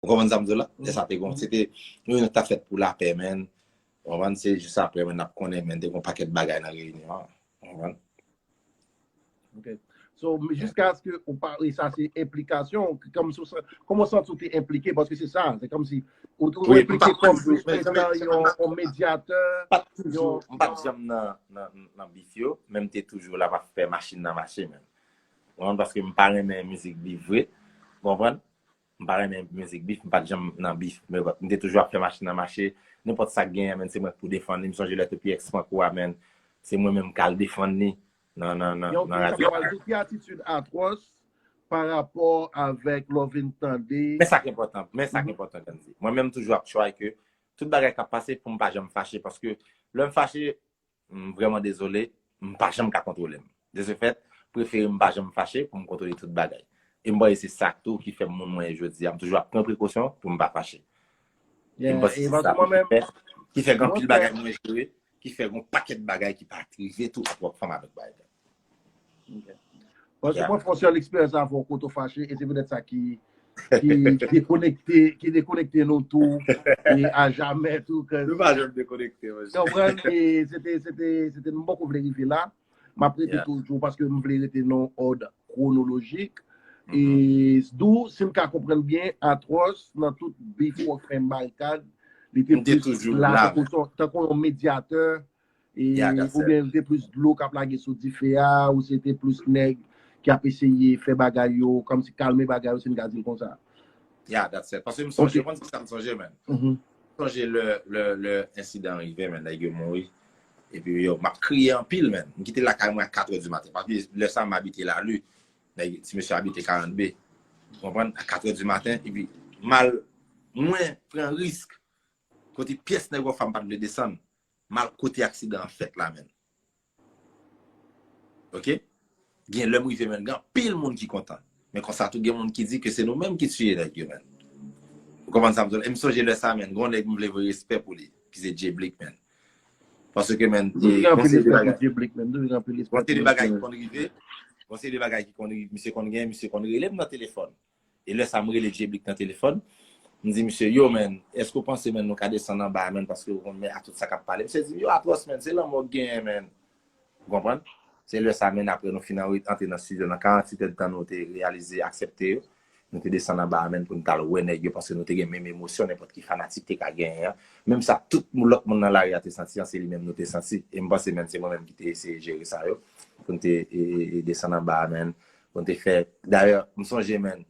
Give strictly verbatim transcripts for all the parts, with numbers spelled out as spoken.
Ou konprann sa m di w la? E sa te gon, se te yon reyinyon ki t ap fèt pou lapè, menn. Ou konprann? Se jis apre, menn, n ap konnen, menn, te gon pakèt bagay nan reyinyon an. Ou konprann? Ok. So, jiskaske ou pa, e sa se enplikasyon, kòm si, kòman w santi w te enplike, paske se sa, se kòm si ou, ou enplike kòm plis entan yon, yon medyatè, m pa t janm nan, nan, nan bif yo, men m te toujou la, m ap fè machin nan mache, menn. Ou konprann? Paske m pa renmen mizik bif vre. Ou konprann? M pa renmen mizik bif, m pa t janm nan bif. Men m te toujou ap fè machin nan mache. Nenpòt sa k genyen, menn, se mwen k pou defann li. M sonje lè T P X pran kou a, menn, se mwen menm k al defann li nan, nan, nan, nan radyo. Ki atitid Atwòs pa rapò avèk lè w vin tande? Men sa k enpòtan, men sa k enpòtan, Gandhi. Mwen menm toujou ap try ke tout bagay k ap pase pou m pa janm fache, paske lè m fache, m vrèman dezole, m pa janm ka kontwole m. De ce fait, prefere m pa janm fache pou m kontwole tout bagay. E m panse se sa tou ki fè m moun mwen ye jodi a. M toujou ap pran prekosyon pou m pa fache. E m panse se sa tou ki fè, ki fè gen anpil bagay mwen jere, ki fè gen pakèt bagay ki pa t rive tou ak Rockfam avèk bagay. Paske mwen fè yon sèl eksperyans avè w kote w fache, e se petèt sa ki ki dekonekte, ki dekonekte nou tou, e ajamè tou. Nou pa janm dekonekte, monchè. Konprann? E se te, se te, se te, m poko vle rive la. M ap rete toujou paske m vle rete nan òd kwonolojik. E dou, si m ka konprann byen, Atwòs, nan tout bif Rockfam Barikad, li te plis la tankou yon medyatè. E, oubyen li te plis dlo k ap lage sou dife a, ou se te plis nèg ki ap eseye fè bagay yo, kòmsi kalme bagay yo, si n ka di l konsa? Yeah, that's it. Paske m sonje, ou konn sa m sonje, menn. M sonje lè, lè, lè ensidan an rive, menn, nèg yo mouri. Epi yo, m ap kriye anpil, menn. M kite lakay mwen a katrè di maten. Paske lè sa a m abite Lali. Nèg, ti mesye abite karant B. Ou konprann? A katrè di maten, epi m al, mwen pran risk. Kote pyès nèg Rockfam pa t vle desann. M al kote aksidan an fèt la, menn. Oke? Gen lè m rive, menn, gen anpil moun ki kontan. Men konsa tou, gen moun ki di ke se nou menm ki tiye nèg yo, menn. Ou konprann sa m di w la? E m sonje lè sa, menn, gen yon nèg m vle voye respè pou li, ki se Jay Blick, menn. Paske, menn, gon seri de bagay ki konn rive, gon seri de bagay ki konn rive, misye konn gen, misye konn rele m nan telefòn. E lè sa a, m rele Jay Blick nan telefòn. M di misye, yo, menn, èske w panse, menn, nou ka desann anba a, menn, paske w konn, menn, a tout sa k ap pale? Misye di m, yo, Atwòs, menn, se lanmò k genyen, menn. Ou konprann? Se lè sa a, menn, apre nou fin antre nan estidyo, nan karannwit èdtan nou te reyalize, aksepte yo, nou te desann anba a, menn, pou n t al wè nèg yo, paske nou te gen menm emosyon nenpòt ki fanatik te ka genyen an. Menm sa tout lòt moun nan lari a te santi an, se li menm nou te santi. E m panse, menn, se mwen menm ki te eseye jere sa yo, pou n te desann anba a, menn, pou n te fè. Dayè, m sonje, menn,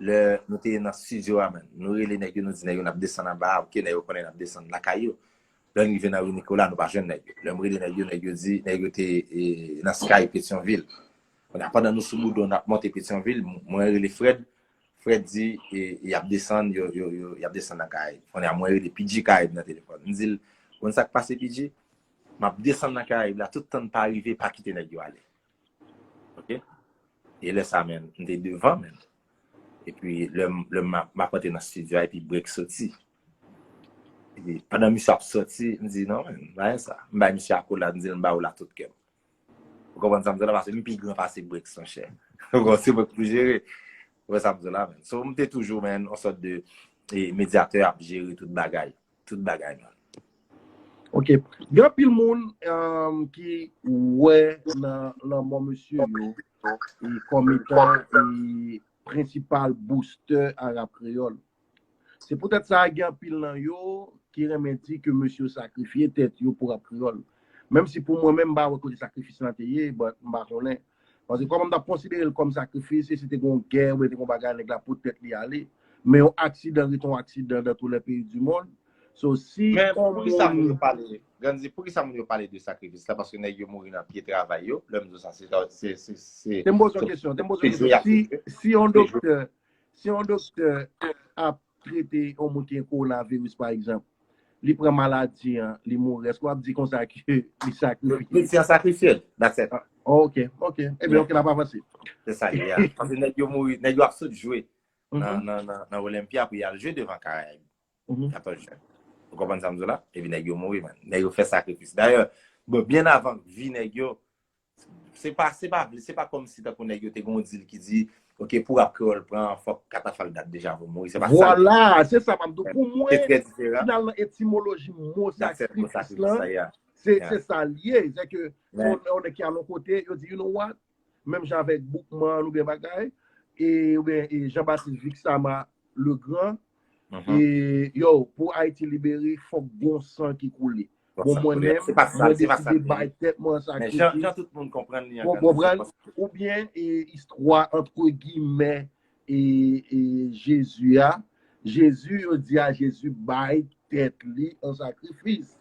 lè nou te nan estidyo a, menn, nou rele nèg yo, nou di nèg yo n ap desann anba a, oke, nèg yo konnen n ap desann lakay yo. Lè n rive nan ri Nikola, nou pa jwenn nèg yo. Lè m rele nèg yo, nèg yo di, nèg yo te nan Sky Petyonvil. Kounye a, pandan nou sou Boudon, n ap monte Petyonvil, mwen rele Fred. Fred di, y ap desann, yo, yo, yo, y ap desann nan Karayib. Kounye a, mwen rele P J Karayib nan telefòn. M di l, konn sa k pase, P J? M ap desann nan Karayib la, tout tan n pa rive, pa kite nèg yo ale. Oke? E lè sa, menn, m te devan, menn. Epi lè m, lè m ap, m ap antre nan estidyo a, epi Break soti. Epi pandan misye ap soti, m di, non, menn, pa gen sa. M bay misye akolad, m di l, m ba ou la tout kè m. Ou konprann sa m di w la, paske m pi gran pase Break, monchè. Ou konprann, se mwen k pou jere. Ou wè sa m di w la, menn. So, m te toujou, menn, yon sòt de, e, medyatè ap jere tout bagay. Tout bagay, menn. Ok. Gen anpil moun, um, ki wè nan lanmò mesye yo, e, kòm etan, e, prensipal boustè a rap kreyòl. Se poutèt sa, gen anpil nan yo ki renmen di ke mesye yo sakrifye tèt yo pou rap kreyòl. Menm si pou mwen menm, m pa wè kote sakrifis lan te ye, but m pa konnen. Paske kòman m t ap konsidere l kòm sakrifis, si se te gen yon gè, oubyen te gen yon bagay, nèg la pot tèt li ale. Men yon aksidan rete yon aksidan dans tous les pays du monde. So, si... Men pou kisa moun yo pale, Gandhi, pou kisa moun yo pale de sakrifis la? Paske nèg yo mouri nan pye travay yo, lè m di w sa, se, se, se, se... Te m poze yon kesyon, te m poze yon kesyon. Si, si yon doktè, si yon doktè ap trete yon moun ki gen kowonaviris, pa egzanp, li pran maladi an, li mouri, èske w ap di konsa ke li sakrifye? Medsen an sakrifye l, that's it. Ok, ok. Ebyen, ok, n ap avanse. Se sa l ye a. Paske nèg yo mouri, nèg yo ap sot jwe nan, nan, nan, nan Olympia pou y al jwe devan Karayib. Katòz jen. Ou konprann sa m di w la? Epi nèg yo mouri, man. Nèg yo fè sakrifis. Dayè, bon, byen avan vi nèg yo, se pa, se pa, se pa kòmsi tankou nèg yo te gen yon dil ki di, Ok, pou rap kreyòl pran, fòk Katafal dat Deja Vu mouri. Se pa sa. Vwala, se sa m ap di. Pou Se mwen, trè diferan. Finalman, etimoloji mo N ap fè gwo sakrifis sakrifis lan, sa, ya. se Ya. Se sa l ye. Se ke Men- yon yon nèg ki al yon kote, yo di, you know what? Menm jan avèk Boukman oubyen bagay, e, oubyen e Jean-Baptiste Vixama Legrand, Mhm. e yo, pou Ayiti libere, fòk gon san ki koule. Bon, Bon, sa mwen koule. menm, Se pa sa, mwen se pa sa deside l ye. Bay tèt mwen an Men jan, jan sakrifis. Tout moun konprann li an Bon, Gandhi, se konprann? pas- Oubyen e, istwa, antre gimè, e, e Jezi a. Jezi, yo di a Jezi bay tèt li an sakrifis.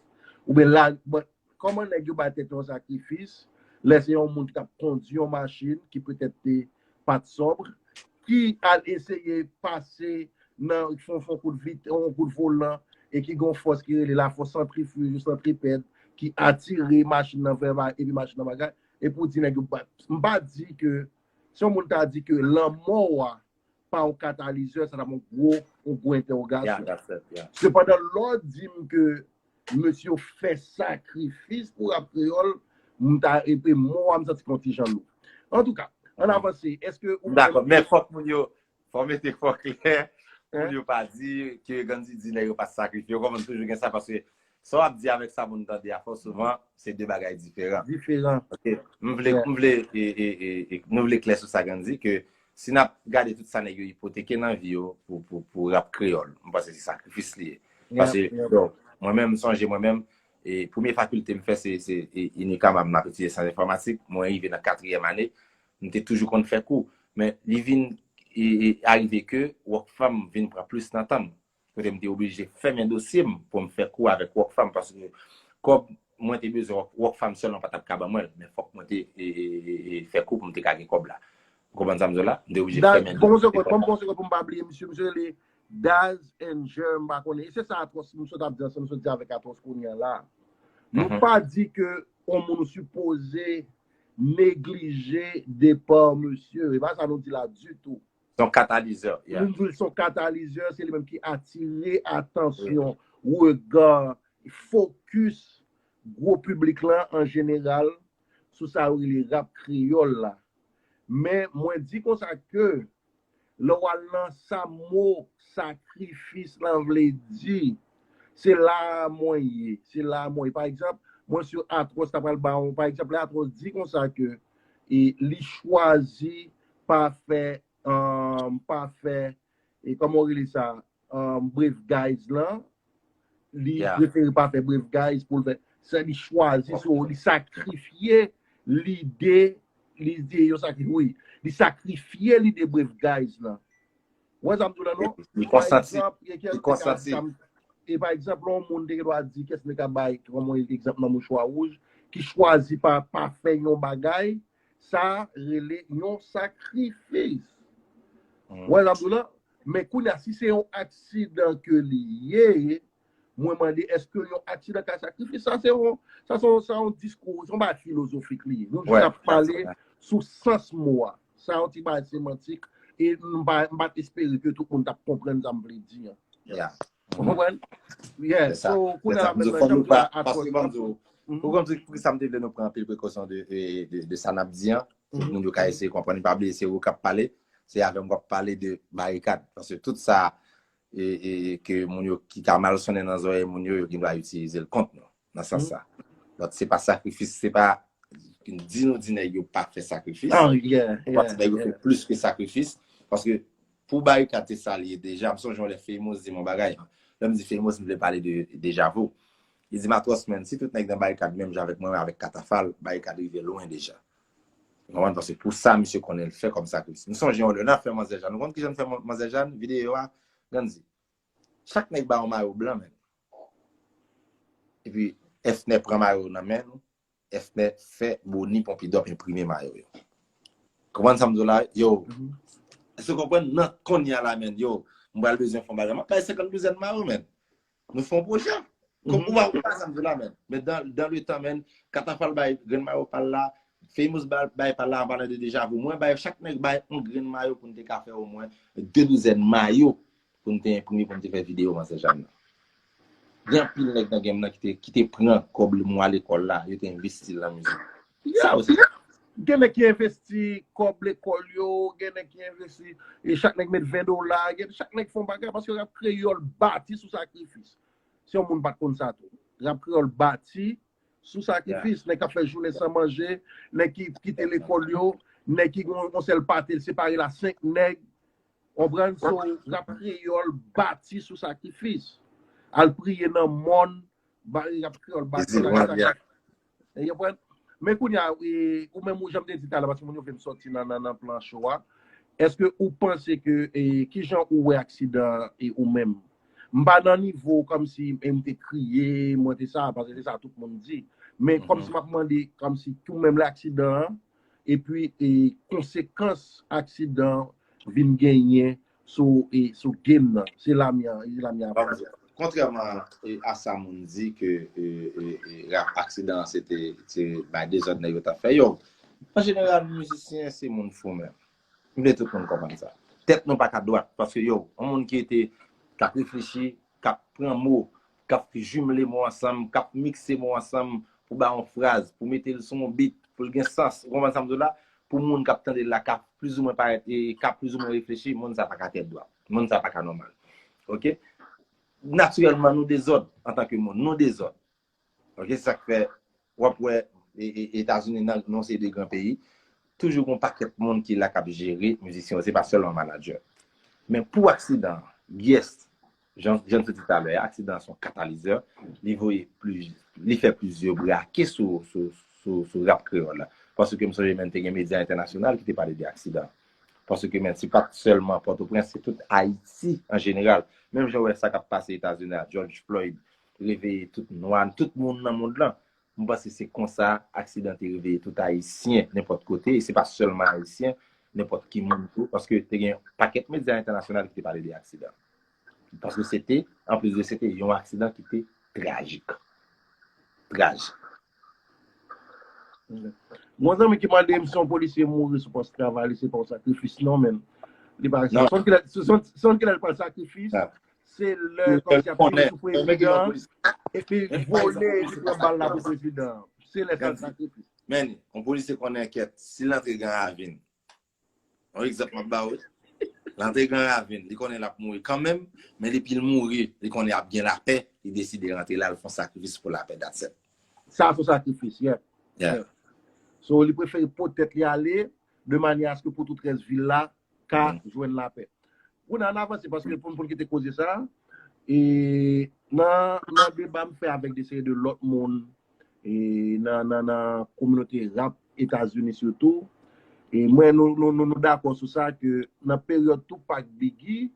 Oubyen la, bon, kòman nèg yo bay tèt yo an sakrifis? Lè se yon moun ki t ap kondui yon machin ki petèt te pa t sòb, ki al eseye pase nan fon fon kout vit, yon kout volan, e ki gon fòs ki rele lafòs santrifij ou santripèd, ki atire machin nan vè ba- epi machin nan bagay, epi w di nèg yo bat. M pa di ke, si yon moun ta di ke lanmò a pa yon katalizè, sa ta yon gwo, yon gwo Yeah, entèwogasyon. That's it, yeah. Sepandan, lè w di m ke mesye yo fè sakrifis pou rap kreyòl, m ta epi mo a m santi konn ti jan lou. Antouka, ann avanse. Èske ou Dakò, men fòk moun yo, fò mete fò klè, moun yo pa di ke Gandhi di nèg yo pa sakrifye, yo kòmanse toujou gen sa, paske sa w ap di avèk sa moun tande a fò souvan, se de bagay diferan. Diferan. Ok, m vle, m vle, e, e, e, e, nou vle klè sou sa Gandhi, ke si n ap gade tout sa nèg yo ipoteke nan vi yo pou, pou, pou rap kreyòl, m panse se sakrifis li ye. Paske, yo, mwen menm, m sonje mwen menm, e premye fakilte m fè se, se e, Unicam, m ap etidye syans enfòmatik, mwen rive nan katriyèm ane, m te toujou konn fè kou. Men li vin e, e, arive ke Rockfam vin pran plis nan tan m. Kote m te oblije fèmen dosye m pou m fè kou avèk Rockfam, paske kòb mwen te bezwen Rockfam sèlman pa t ap ka ban mwen l, men fòk mwen te e, e, e, e, fè kou pou m te ka gen kòb la. Ou konprann sa m di w la? M te oblije fèmen dosye m. Kòm se kòm se pou m pa bliye misye, misye rele Daz and Jer, m pa konnen. E se sa Atwòs, m sot ap di ansanm, m sot di avèk Atwòs kounye a la. Nou pa di ke yon moun ou sipoze neglije depa misye. E pa sa nou di la ditou. Se yon katalizè, yeah. Nou di l se yon katalizè, se li menm ki atire atansyon, rega, fokis gwo piblik lan an jeneral sou sa yo rele rap kreyòl la. Men mwen di konsa ke lè w al nan sa mo sakrifis lan vle di, se la a mwen ye, se la a mwen ye. Pa egzanp, mwen si Atwòs ta pral ba yon, pa egzanp, lè Atwòs di konsa ke e, li chwazi pa fè, um, pa fè, e kòman w rele sa, um, Brave Guys lan, li prefere pa fè Brave Guys pou l fè. Sa li chwazi, so, li sakrifye lide, lide, yo sakri, wi, li sakrifye lide Brave Guys lan. Ou wè sa m di w la, non? Li konsanti. Li konsanti. E pa egzanp, lè yon moun te gen dwa di, kès mwen ka bay kòm yon egzanp nan Mouchwa Wouj, ki chwazi pa, pa fè yon bagay, sa rele yon sakrifis. Ou wè sa m di w la? Men kounye a, si se yon aksidan ke li ye, mwen mande, èske yon aksidan ka sakrifye? Sa se yon, sa se yon, sa yon diskou, se yon bagay filozofik li ye. Nou jis ap pale sou sans mo a. Sa yon ti bagay semantik, e m pa, m pa t espere ke tout moun t ap konprann sa m vle di an. Ou konprann? Yeah, so, kounye a la, menm jan m di la, paske ban m di w, pou konn di poukisa m te vle nou pran anpil prekosyon de, de, de, de sa n ap di an, pou moun yo ka eseye konprann, pa bliye se ou k ap pale, se avè m w ap pale de barikad. Paske tout sa e, e, ke moun yo ki ka mal sonnen nan zòrèy moun yo, yo gen dwa itilize l kont nou, nan sans sa. Donk, se pa sakrifis, se pa di nou di nèg yo pa fè sakrifis. Ou pa di nèg yo fè plis ke sakrifis, paske pou barikad se sa l ye deja, m sonje yon lè Famous di m yon bagay. Lè m di Famous, m vle pale de Deja Vu. Li di m, Atwòs, man, si tout nèg nan barikad menm jan avèk mwen, avèk Katafal, barikad rive lwen deja. Ou konprann? Paske pou sa, misye konnen l fè kòm sakrifis. M sonje yon lè, n ap fè Manzè Jàn. Nou konn kijan n fè Manzè Jàn? Videyo a, Gandhi. Chak nèg ba yon mayo blan, man. Epi, Efnè pran mayo nan men nou. Efnè fè Boni Pompidòm enprime mayo yo. Konprann sa m di w la? Yo, èske w konprann? Nan kounye a la, man, yo, m pral bezwen fè yon bagay. M ap bay senkant douzèn mayo, man. Nou fè yon pwojè. Ou pa konprann sa m di w la, man. Men dan, dan le tan, man, Katafal bay grenn mayo pa l la, Famous bay pa l la, an palan de Deja Vu. Mwen bay, chak nèg bay yon grenn mayo pou n te ka fè omwen de douzèn mayo pou n te enprime, pou n te fè videyo Manzè Jàn nan. Gen anpil nèg nan game nan ki te, ki te pran kòb mwa lekòl la, yo te envesti l nan mizik. Sa yo se. Gen nèg ki envesti kòb lekòl yo, gen nèg ki envesti, e chak nèg met ven dola, gen, chak nèg fè yon bagay, paske rap kreyòl bati sou sakrifis. Si yon moun pa t konn sa tou. Rap kreyòl bati sou sakrifis, nèg k ap fè jounen san manje, nèg ki kite lekòl yo, nèg ki gon yon sèl pate, l separe l a senk nèg. Konprann? So, rap kreyòl bati sou sakrifis. Al priye nan mòn, ba, rap kreyòl bati sou sakrifis. Ou konprann? Men kounye a, e, ou menm, ou, jan m te di talè, paske moun yo vle m sòti nan, nan, nan plan cho a, èske ou panse ke, e, kijan ou wè aksidan an, e, ou menm? M pa nan nivo kòmsi, e, m te kriye, mwen te sa, paske se sa tout moun di. Men kòmsi m ap mande, kòmsi ou menm lè aksidan an, epi, e, konsekans aksidan an vin genyen sou, e, sou game nan. Se la m, e, la m ap pale. Kontrèman, e, a sa moun di ke, e, e, e, rap aksidan an se te, se bay dezòd nèg yo t ap fè. Yo, an jeneral, mizisyen se moun fou menm. M vle tout moun konprann sa. Tèt nou pa ka dwat, paske yo, yon moun ki te, k ap reflechi, k ap pran mo, k ap jimle mo ansanm, k ap mikse mo ansanm pou ba yon fraz, pou mete l sou yon beat, pou l gen sans. Ou konprann sa m di w la? Pou moun k ap tande l la, k ap plizoumwen parèt, e k ap plizoumwen reflechi, moun sa pa ka tèt dwat. Moun sa pa ka nòmal. Oke? Natirèlman, nou dezòd antanke moun. Nou dezòd. Oke? Se sa k fè, w ap wè, e, e, Etazini nan, nan yon seri de gran peyi, toujou gen yon pakèt moun ki la k ap jere mizisyen yo. Se pa sèlman manadjè. Men pou aksidan, yes, jan, jan n sot di talè a, aksidan an se yon katalizè, li voye pli, li fè plizyè brake sou, sou, sou, sou rap kreyòl la. Paske m sonje menm te gen medya entènasyonal ki te pale de aksidan. Paske menm se pa t sèlman Pòtoprens, se tout Ayiti an jeneral. Menm jan w wè sa k ap pase Etazini a, George Floyd, reveye tout nwa, tout moun nan mond lan. M panse se konsa aksidan te reveye tout Ayisyen, nenpòt kote, e se pa sèlman Ayisyen, nenpòt ki moun tou, paske te gen yon pakèt medya entènasyonal ki te pale de aksidan. Paske se te, anplis de se te yon aksidan ki te trajik. Trajik. Gon zanmi ki mande m si yon polisye mouri sou pòs travay li, se pa yon sakrifis, non, men. Li pa sa. Sonn kilè, sonn, sonn kilè li pral sakrifis, se lè kòmsi ap tire sou prezidan, epi vole, epi pran bal la pou prezidan. Se lè sa l sakrifis. Men, yon polisye konnen kèt, si l antre Gran Ravin, yon egzanp m ap ba w, l antre Gran Ravin, li konnen l ap mouri kanmenm, men depi l mouri, li konnen ap gen lapè, li deside rantre la, l fè yon sakrifis pou lapè, that's it. Sa se yon sakrifis, yeah. Yeah. So, li prefere potèt li ale, de manyè aske Pòtoprens vil la ka jwenn lapè. Kounye a n avanse, paske pou, pou n kite koze sa, e nan, nan deba m fè avèk de seri de lòt moun, e nan, nan, nan kominote rap Etazini sitou, e mwen, nou, nou, nou, nou dakò sou sa ke nan peryòd Tupac Biggie,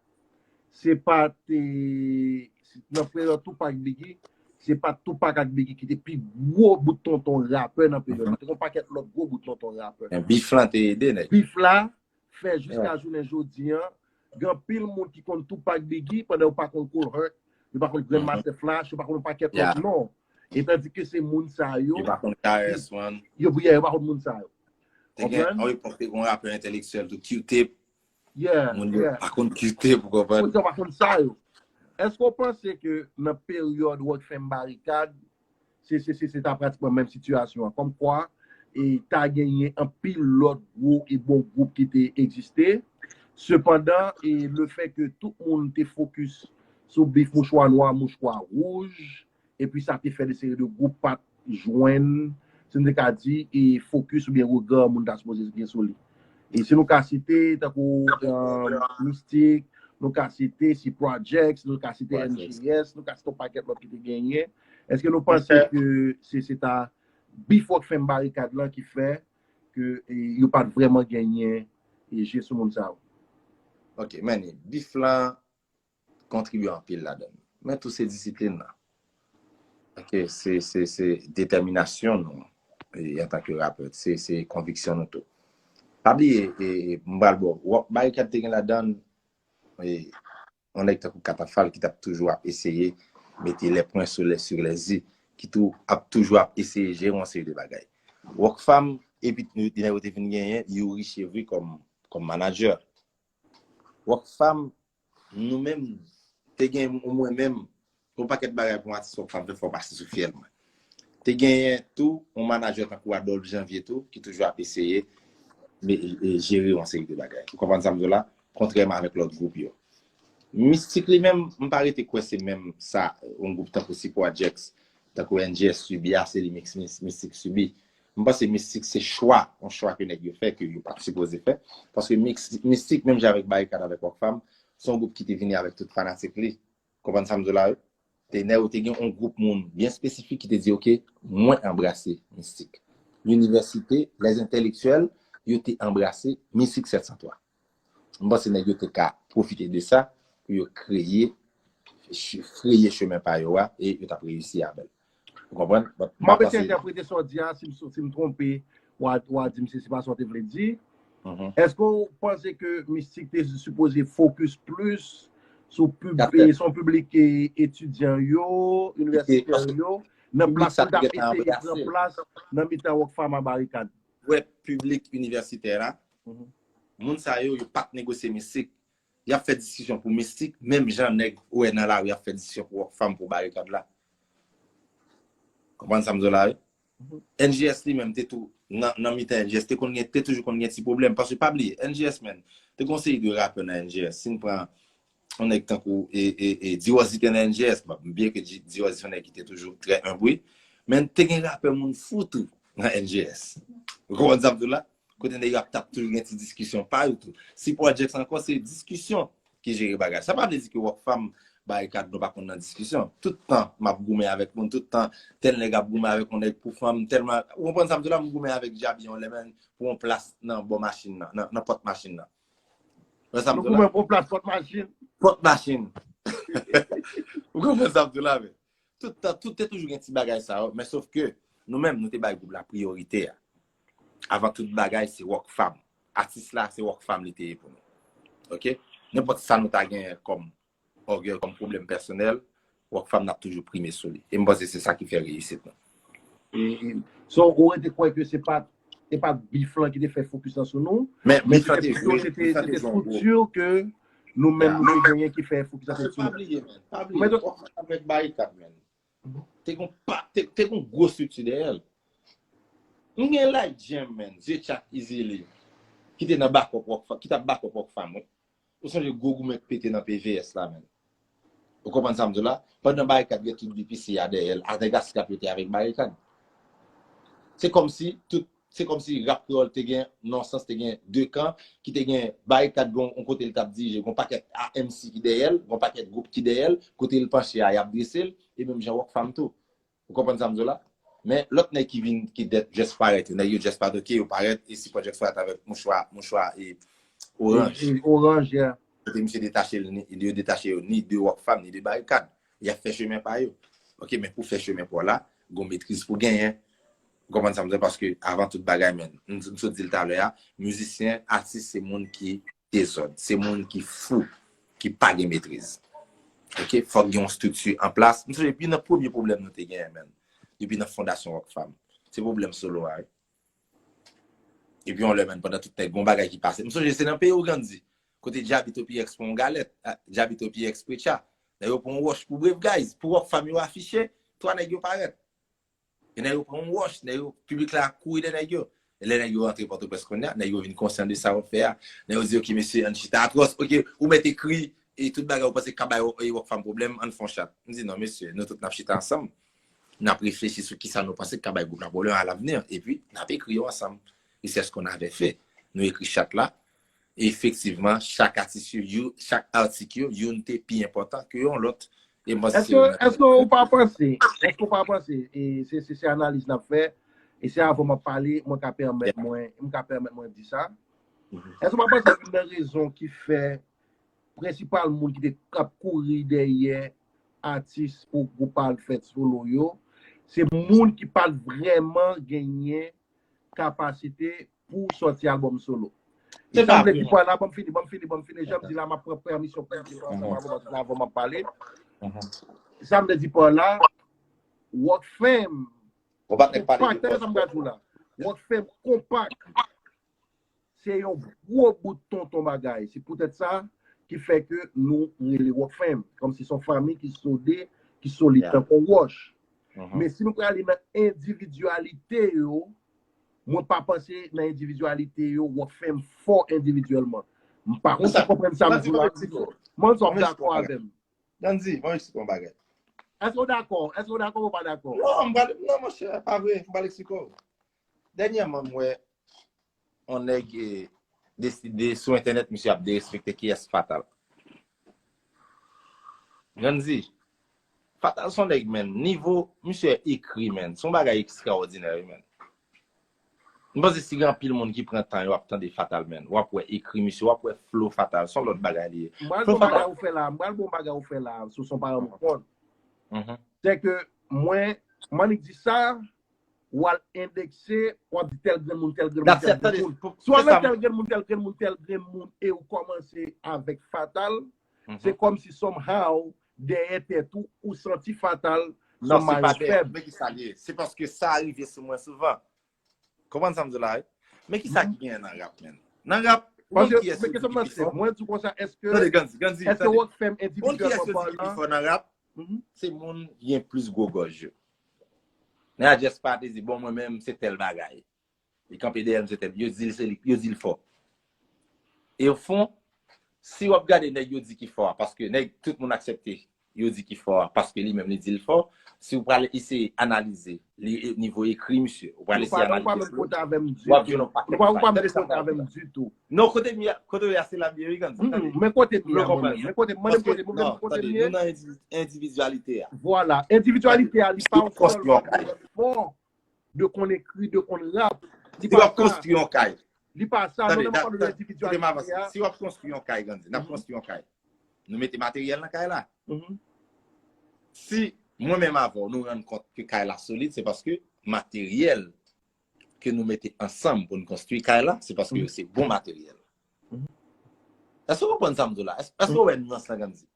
se pa te, nan peryòd Tupac Biggie, se pa Tupac ak Biggie ki te pi gwo bout tonton rapè nan peryòd la. Te gen yon pakèt lòt gwo bout tonton rapè. Men bif lan te ede nèg. Bif la fè jiska jounen jodi an, gen anpil moun ki konn Tupac Biggie pandan yo pa konn Kool Herc, yo pa konn Grandmaster Flash, yo pa konn yon pakèt lòt non. E tandike se moun sa yo, yo pa konn K R S One. Yo, yo pa konn moun sa yo. Te gen yon epòk, te gen yon rapè entèlektyèl tou, Q-Tip. Yeah, moun yo pa konn Q-Tip, ou konprann? Moun yo pa konn sa yo. Èske w panse ke nan peryòd Rockfam Barikad, se, se, se, se ta pratikman menm sitiyasyon an? Kòmkwa, e ta genyen anpil lòt gwo e bon gwoup ki te egziste. Sepandan, e lefètke tout moun te fokis sou bif mouchwa nwa, mouchwa wouj, epi sa te fè de seri de gwoup pa t jwenn, si n te ka di, e fokis oubyen rega moun ta sipoze gen sou li. E si nou ka site, tankou, um, Mystik, nou ka site si Projects, nou ka site M J S, nou ka site yon pakèt lòt ki te genyen. Èske nou panse ke se, se ta bif Rockfam Barikad lan ki fè ke, e, yo pa t vrèman genyen, e, je sou moun sa yo? Ok, men bif lan kontribye anpil ladan l. Men tou se disiplin nan. Ok, se, se, se detèminasyon nou, e, antanke rapè, se, se konviksyon nou tou. Pa bliye, e, e, m pral ba w, Barikad te gen ladan l, e, yon nèg tankou Katafal ki t ap toujou ap eseye mete les points sur les, sur les i, ki tou ap toujou ap eseye jere yon seri de bagay. Rockfam, epi nèg yo te vin genyen Youri Chevry kòm, kòm manadjè. Rockfam, nou menm, te gen mwen menm, yon pakèt bagay pou yon atis Rockfam fè, fò w pase sou fyèl mwen. Te genyen tou yon manajè tankou Adolphe Janvier tou, ki toujou ap eseye me- e- jere yon seri de bagay. Ou konprann sa m di w la? Kontrèman avèk lòt gwoup yo. Mistik li menm, m pa rete kwè se menm sa yon gwoup tankou Sipwa Jex, tankou N G S sibi a, se li Mix- Mis- Mistik sibi. M panse Mistik se chwa, yon chwa ke nèg yo fè ke yo pa t sipoze fè. Paske Mix- Mistik, menm jan avèk Barikad avèk Rockfam, se yon gwoup ki te vini avèk tout fanatik li. Konprann sa m di w la, wi? Te nèg yo te gen yon gwoup moun byen espesifik ki te di, "Ok, mwen anbrase Mistik." Linivèsite, lèzentelektyèl, yo te anbrase Mistik sèt san twa. M panse nèg yo te ka pwofite de sa pou yo kreye, freye chemen pa yo a, e yo t ap reyisi a bèl. Ou konprann? But m M ap ap eseye pase. entèprete sa w di a, si m, si m twonpe, w a, w a di m si se pa sa w te vle di. Mhm. Èske w panse ke Mistik te sipoze focus plis sou pib, Kaptè. Sou piblik, eh, etidyan yo, Li te, inivèsitè paske yo, nan piblik plas sa pou l te t ap gentan eseye pran anbrase. Plas nan mitan Rockfam a Barikad? Wè piblik inivèsitè la, Mhm. moun sa yo, yo pa t negosye Mistik. Y ap fè diskisyon pou Mistik, menm jan nèg ou wè nan lari ap fè diskisyon pou Rockfam, pou Barikad la. Konprann sa m di w la, wi? Mhm. N G S li menm te tou, nan, nan mitan N G S, te konn gen, te toujou konn gen ti pwoblèm. Paske pa bliye, N G S, menm, te gen yon seri de rapè nan N G S. Si n pran yon nèg tankou e, e, e, Diwòzi te nan N G S, bon, byen ke Di- Diwòzi se yon nèg ki te toujou trè enb, wi. Men te gen rapè moun fou tou nan N G S. Ou konprann sa m di w la? Kote nèg yo ap t ap toujou gen ti diskisyon pa yo tou. Sipwa Jex ankò, se diskisyon ki jere bagay. Sa pa vle di ke Rockfam, Barikad, nou pa konn nan diskisyon. Tout tan m ap goumen avèk moun, tout tan tèl nèg ap goumen avèk yon nèg pou fanm, tèlman, ou konprann sa m di w la, m goumen avèk Djabi yon lè menm pou yon plas nan bò machin nan, nan, nan pòt machin nan. Ou konprann sa m Nou di w la? Goumen pou plas pòt machin. Pòt machin. Ou konprann sa m di w la, men? Tout tan, tout te toujou gen ti bagay sa yo, men sof ke nou menm, nou te bay gwoup la priyorite a. Avan tout bagay, se Rockfam. Atis la, se Rockfam li te ye pou nou. Ok? Nenpòt sa nou ta genyen kòm ògèy, kòm pwoblèm pèsonèl, Rockfam n ap toujou prime sou li. E m panse se sa ki fè reyisit nou. E, e, so, ou rete kwè ke se pa, se pa bif lan ki te fè fokis lan sou nou, Men men bif lan se te te pito, vre, se te, bif lan se te te jwe yon wòl. Estrikti ke nou menm Ya. Nou te genyen ki fè fokis lan Paske sou pa nou. Bliye, men. Pa Men bliye, tout- Rockfam avèk Barikad, men. Te gon pa, te, te gon gwo estrikti dèyè l. M gen Light Jam, men, Zye Tchak Izili, ki te nan bakòp Rockfam, ki t ap bakòp Rockfam, wi. Ou sonje gwo goumen k pete nan P V S la, men. Ou konprann sa m di w la? Pandan Barikad gen tout B P C a dèyè l, avèk Askap yo te avèk Barikad. Se kòmsi tout, se kòmsi rap kreyòl te gen, nan sans te gen de kan, ki te gen Barikad gon yon kote l t ap dirije, gon pakèt A M C ki dèyè l, gon pakèt gwoup ki dèyè l, kote l panche a, y ap drese l, e menm jan Rockfam tou. Ou konprann sa m di w la? Men lòt nèg ki vin, ki dèt just parèt yo, nèg yo just parèt, ok, yo parèt, e Sipwa Jex parèt avèk mouchwa, mouchwa e oranj. E, e, oranj, ya. Kote misye detache l, ni, yo detache yo ni de Rockfam, ni de Barikad. Y ap fè chemen pa yo. Ok, men pou fè chemen pa w la, gon metriz pou genyen. Ou konprann sa m di w? Paske avan tout bagay, men, m, m sot di l talè a, mizisyen, atis, se moun ki dezòd, se moun ki fou, ki pa gen metriz. Ok, fòk gen yon estrikti an plas. M sonje depi nan premye pwoblèm nou te genyen, men, depi nan fondasyon Rockfam, se pwoblèm solo a, wi. Epi yon lè, men, pandan tout nèg, gon bagay ki pase. M sonje se nan peyi Ogandi, kote Djabito P X pran yon galèt, ah, Djabito P X Preacher, nèg yo pran yon wòch pou Brave Guys, pou Rockfam yo afiche, twa nèg yo parèt. E nèg yo pran yon wòch, nèg yo, piblik la kouri dèyè nèg yo. E lè nèg yo rantre Pòtoprens kounye a, nèg yo vin konsyan de sa yo fè a. Nèg yo di, "Ok, mesye, ann chita atwòs. Ok, ou mèt ekri, e tout bagay, ou panse k ap bay, e, Rockfam pwoblèm, ann fè yon chat." M di, "Non, mesye, nou tout n ap chita ansanm. N ap reflechi sou kisa nou panse k ap bay gwoup la pwoblèm alavni. Epi, n ap ekri yo ansanm." E c'est ce qu'on avait fait. Nou ekri chat la. E efektivman, chak atis yo, yo, chak atik yo, youn te pi enpòtan ke yon lòt. E m panse se Èske, èske ou pa panse, èske ou pa panse, e se, se, se analiz n ap fè, e se avan m ap pale, mwen ka pèmèt mwen, m ka pèmèt mwen di sa. Èske ou pa panse youn nan rezon ki fè prensipal moun ki te ap kouri dèyè atis pou gwoup al fèt solo yo, se moun ki pa t vrèman genyen kapasite pou sòti albòm solo. E sa m vle di pa la, ban m fini, ban m fini, ban m fini, jan m di la, m ap pran pèmisyon pou m di sa avan, avan m ap pale. Sa m vle di pa la, Rockfam, Ou pa t pale konpak, de tande sa m pral di w la. Rockfam konpak, se yon gwo bout tonton bagay. Se poutèt sa ki fè ke nou rele Rockfam. Kòmsi se yon fanmi ki sode, ki solid tankou yon wòch. Men si nou prale nan endividyalite yo, mwen pa panse nan endividyalite yo, Rockfam fò endividyèlman. M pa konn si w konprann sa m di la. Mwen, si w ap dakò avè m. Gandhi, mwen eksplike yon bagay. Èske w dakò? Èske w dakò ou pa dakò? Non, m pral, non, monchè, pa vre, m pral eksplike w. Dènyèman, m wè yon nèg eh, deside sou entènèt, misye ap derespekte kiyès Fatal. Gandhi, Fatal se yon nèg, men, nivo misye ekri, men, se yon bagay ekstraòdinè, wi, men. M panse si gen anpil moun ki pran tan yo ap tande Fatal, men, w ap wè ekri misye, w ap wè flow Fatal, se yon lòt bagay li ye. M pral bon bagay ou fè la, m pral bon bagay ou fè la, sou son pa rann kont. Se ke mwen, m annik di sa, w al endekse, w ap di tèl grenn moun, tèl grenn moun, tèl grenn moun. Si w al nan tèl grenn moun, tèl grenn moun, tèl grenn moun, e ou kòmanse avèk Fatal, se kòmsi somehow, dèyè tèt ou, ou santi Fatal se yon mayo fèb. Men ki sa li ye. Se paske sa rive sou mwen souvan. Konprann sa m di w la, wi? Men ki sa ki genyen nan rap, men? Nan rap, ou konn kiyès yo di ki pi fò? Mwen di w konsa, èske, èske Rockfam endividyèlman palan, nan rap, se moun ki gen plis gwo gòj yo. Nèg a just pa te di, bon, mwen menm, se tèl bagay. Li kanpe dèyè l, se tèl. Yo di l, se li, yo di l fò. E o fon, si w ap gade nèg yo di ki fò a, paske nèg tout moun aksepte, yo di ki fò a, paske li menm li di l fò, si w pral eseye analize li, nivo ekri misye, ou pral eseye analize flow, w ap jwenn yon pakèt bagay. Tande sa m pral di la. Non, kote m ye a, kote w ye a, se la m ye, wi, Gandhi. Tande. Men kote m ye a, mwen menm. Men kote m, mande m kote m, mwen menm kote m ye. Nou nan endividyalite a. Vwala. Endividyalite a, li pa yon sèl fò de konn ekri, de konn rap. Li pa sa. Konstwi yon kay. Li pa sa. Non, non, m ap pale de endividyalite a. Si w ap konstwi yon kay, Gandhi, n ap konstwi yon kay. Nou mete materyèl nan kay la. Si mwen menm avè w, nou rann kont ke kay la solid, se paske materyèl ke nou mete ansanm pou n konstwi kay la, se paske yo se bon materyèl. Èske w konprann sa m di w la? Èske w wè nyans la, Gandhi?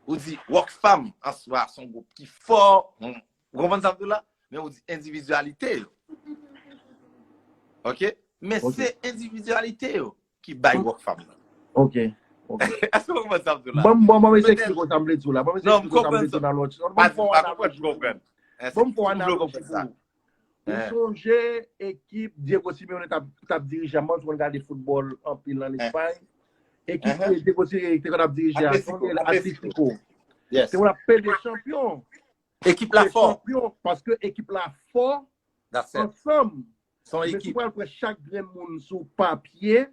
Ou di Rockfam an swa se yon gwoup ki fò. Ou konprann sa m di w la? Men ou di endividyalite yo. Ok? Men se endividyalite yo ki bay Rockfam nan. Ok. Ok. Èske w konprann sa m di w la? Ban m, ban m eseye eksplike w sa m vle di w la. Ban m eseye eksplike w sa m vle di w nan lòt. Ban m fè w analoji pou ou. Ban m fè w analoji pou ou. Ou sonje ekip Diego Simeone t ap dirije a, m panse w konn gade foutbòl anpil ann Espay. Ekip Diego Simeone te konn ap dirije a, sonje l, Atletico. Te konn ap pede chanpyon. Ekip la fò. Paske ekip la fò ansanm. Men si w pral pran chak grenn moun sou papye,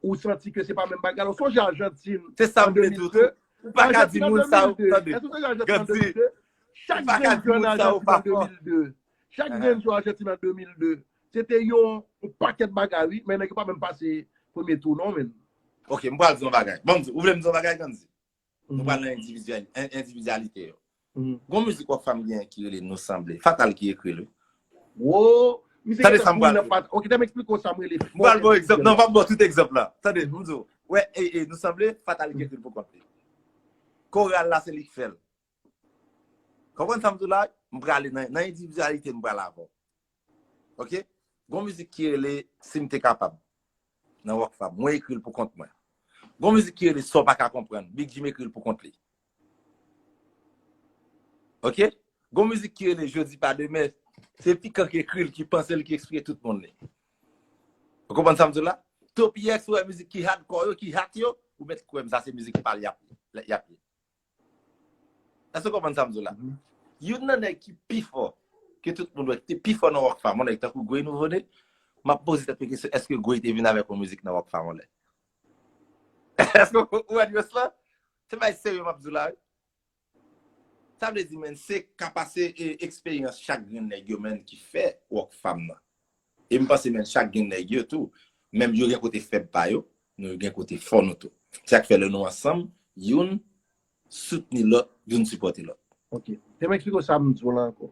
ou santi ke se pa menm bagay la. Ou sonje Ajantin an de mil de? Ou pa ka di moun sa yo, tande. Èske w sonje Ajantin an de mil de? Chak grenn jwè nan Ajantin an de mil de. Chak grenn jwè Ajantin an de mil de. Se te yon, yon pakèt bagay, wi, men nèg yo pa menm pase premye tou, non, men. Ok, m pral di yon bagay. Bon, m di, ou vle m di yon bagay, Gandhi? Nou pral nan endividyal-, en-, endividyalite yo. Gon mizik Rockfam gen ki rele Nou Sanble. Fatal ki ekri l, wi. Wo, mizik sa m pral. Ok, tande m eksplike w sa m rele fò. M pral ba w egzanp. Non, pa m ba w tout egzanp la. Tande, m di w. Wè, e, e, Nou Sanble, Fatal ki ekri l pou kont li. Koral la, se li k fè l. Konprann sa m di w la? M prale nan, nan endividyalite m pral avè w. Ok? Gon mizik ki rele Si m te kapab. Nan Rockfam. Mwen ekri l pou kont mwen. Gon mizik ki rele Sa w pa ka konprann. Big Jim ekri l pou kont li. Ok? Gon mizik ki rele Jodi pa demen. Se Pikan ki ekri l, ki panse l, ki eksplike tout moun li. Ou konprann sa m di w la? Topi X, ou wè mizik ki hardcore yo, ki hot yo, ou mèt kwè m sa se mizik pa l y ap, y ap ye. Èske w konprann sa m di w la? Youn nan nèg ki pi fò, ke tout moun wè, ki te pi fò nan Rockfam, yon nèg tankou Gwey Nouvo Ne, m ap poze tèt mwen kesyon, èske Gwey te vin avèk yon mizik nan Rockfam yon lè? Èske w, ou wè nyans lan? Se bagay serye m ap di w la, wi. Sa vle di, men, se kapasite e eksperyans chak grenn nèg yo, men, ki fè Rockfam nan. E m panse, men, chak grenn nèg yo tou, menm yo gen kote fèb pa yo, nou gen kote fò nou tou. Se sa k fè lè nou ansanm, youn soutni lòt, youn sipòte lòt. Ok. Te m eksplike w sa m di w la ankò.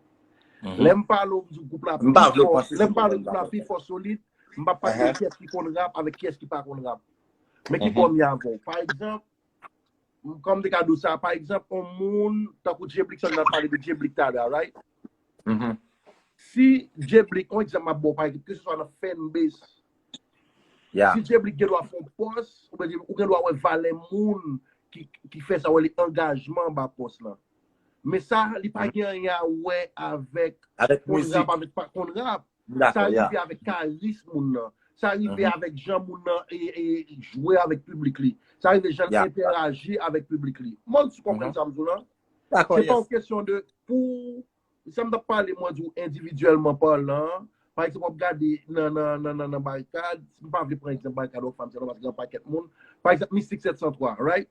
Lè m pale w, m di w gwoup la pi fò, lè m pale w gwoup la pi fò solid, m p ap pale de kiyès ki konn rap avèk kiyès ki pa konn rap. Men ki fòm y avè w. Pa egzanp, kòm m te ka di w sa, pa egzanp, yon moun, tankou Jblick, sa n ap pale de Jblick talè a, right? Si Jblick, yon egzanp m ap ba w, pa egzanp, keseswa nan fanbase, si Jblick gen dwa fè yon pòs, ou gen, ou gen dwa wè valè moun ki, ki fè sa, wè li angajman anba pòs lan. Men sa, li pa gen anyen a wè avèk Avèk konn mizik. Rap avèk pa konn rap. M Sa dakò, ya. Rive avèk karis moun nan. Sa rive Mhm. Avèk jan moun nan e, e jwe avèk piblik li. Sa rive jan l Ya. Entèraji avèk piblik li. Mwen, si w konprann Mhm. sa m di w lan, Dakò, se pa yon yes. Kesyon de pou sa m t ap pale, mwen di w endividyèlman palan, pa egzanp, w ap gade nan, nan, nan, nan, nan Barikad, m pa vle pran egzanp Barikad Rockfam sèlman paske gen yon pakèt moun. Pa egzanp, Mistik sèt san twa, right?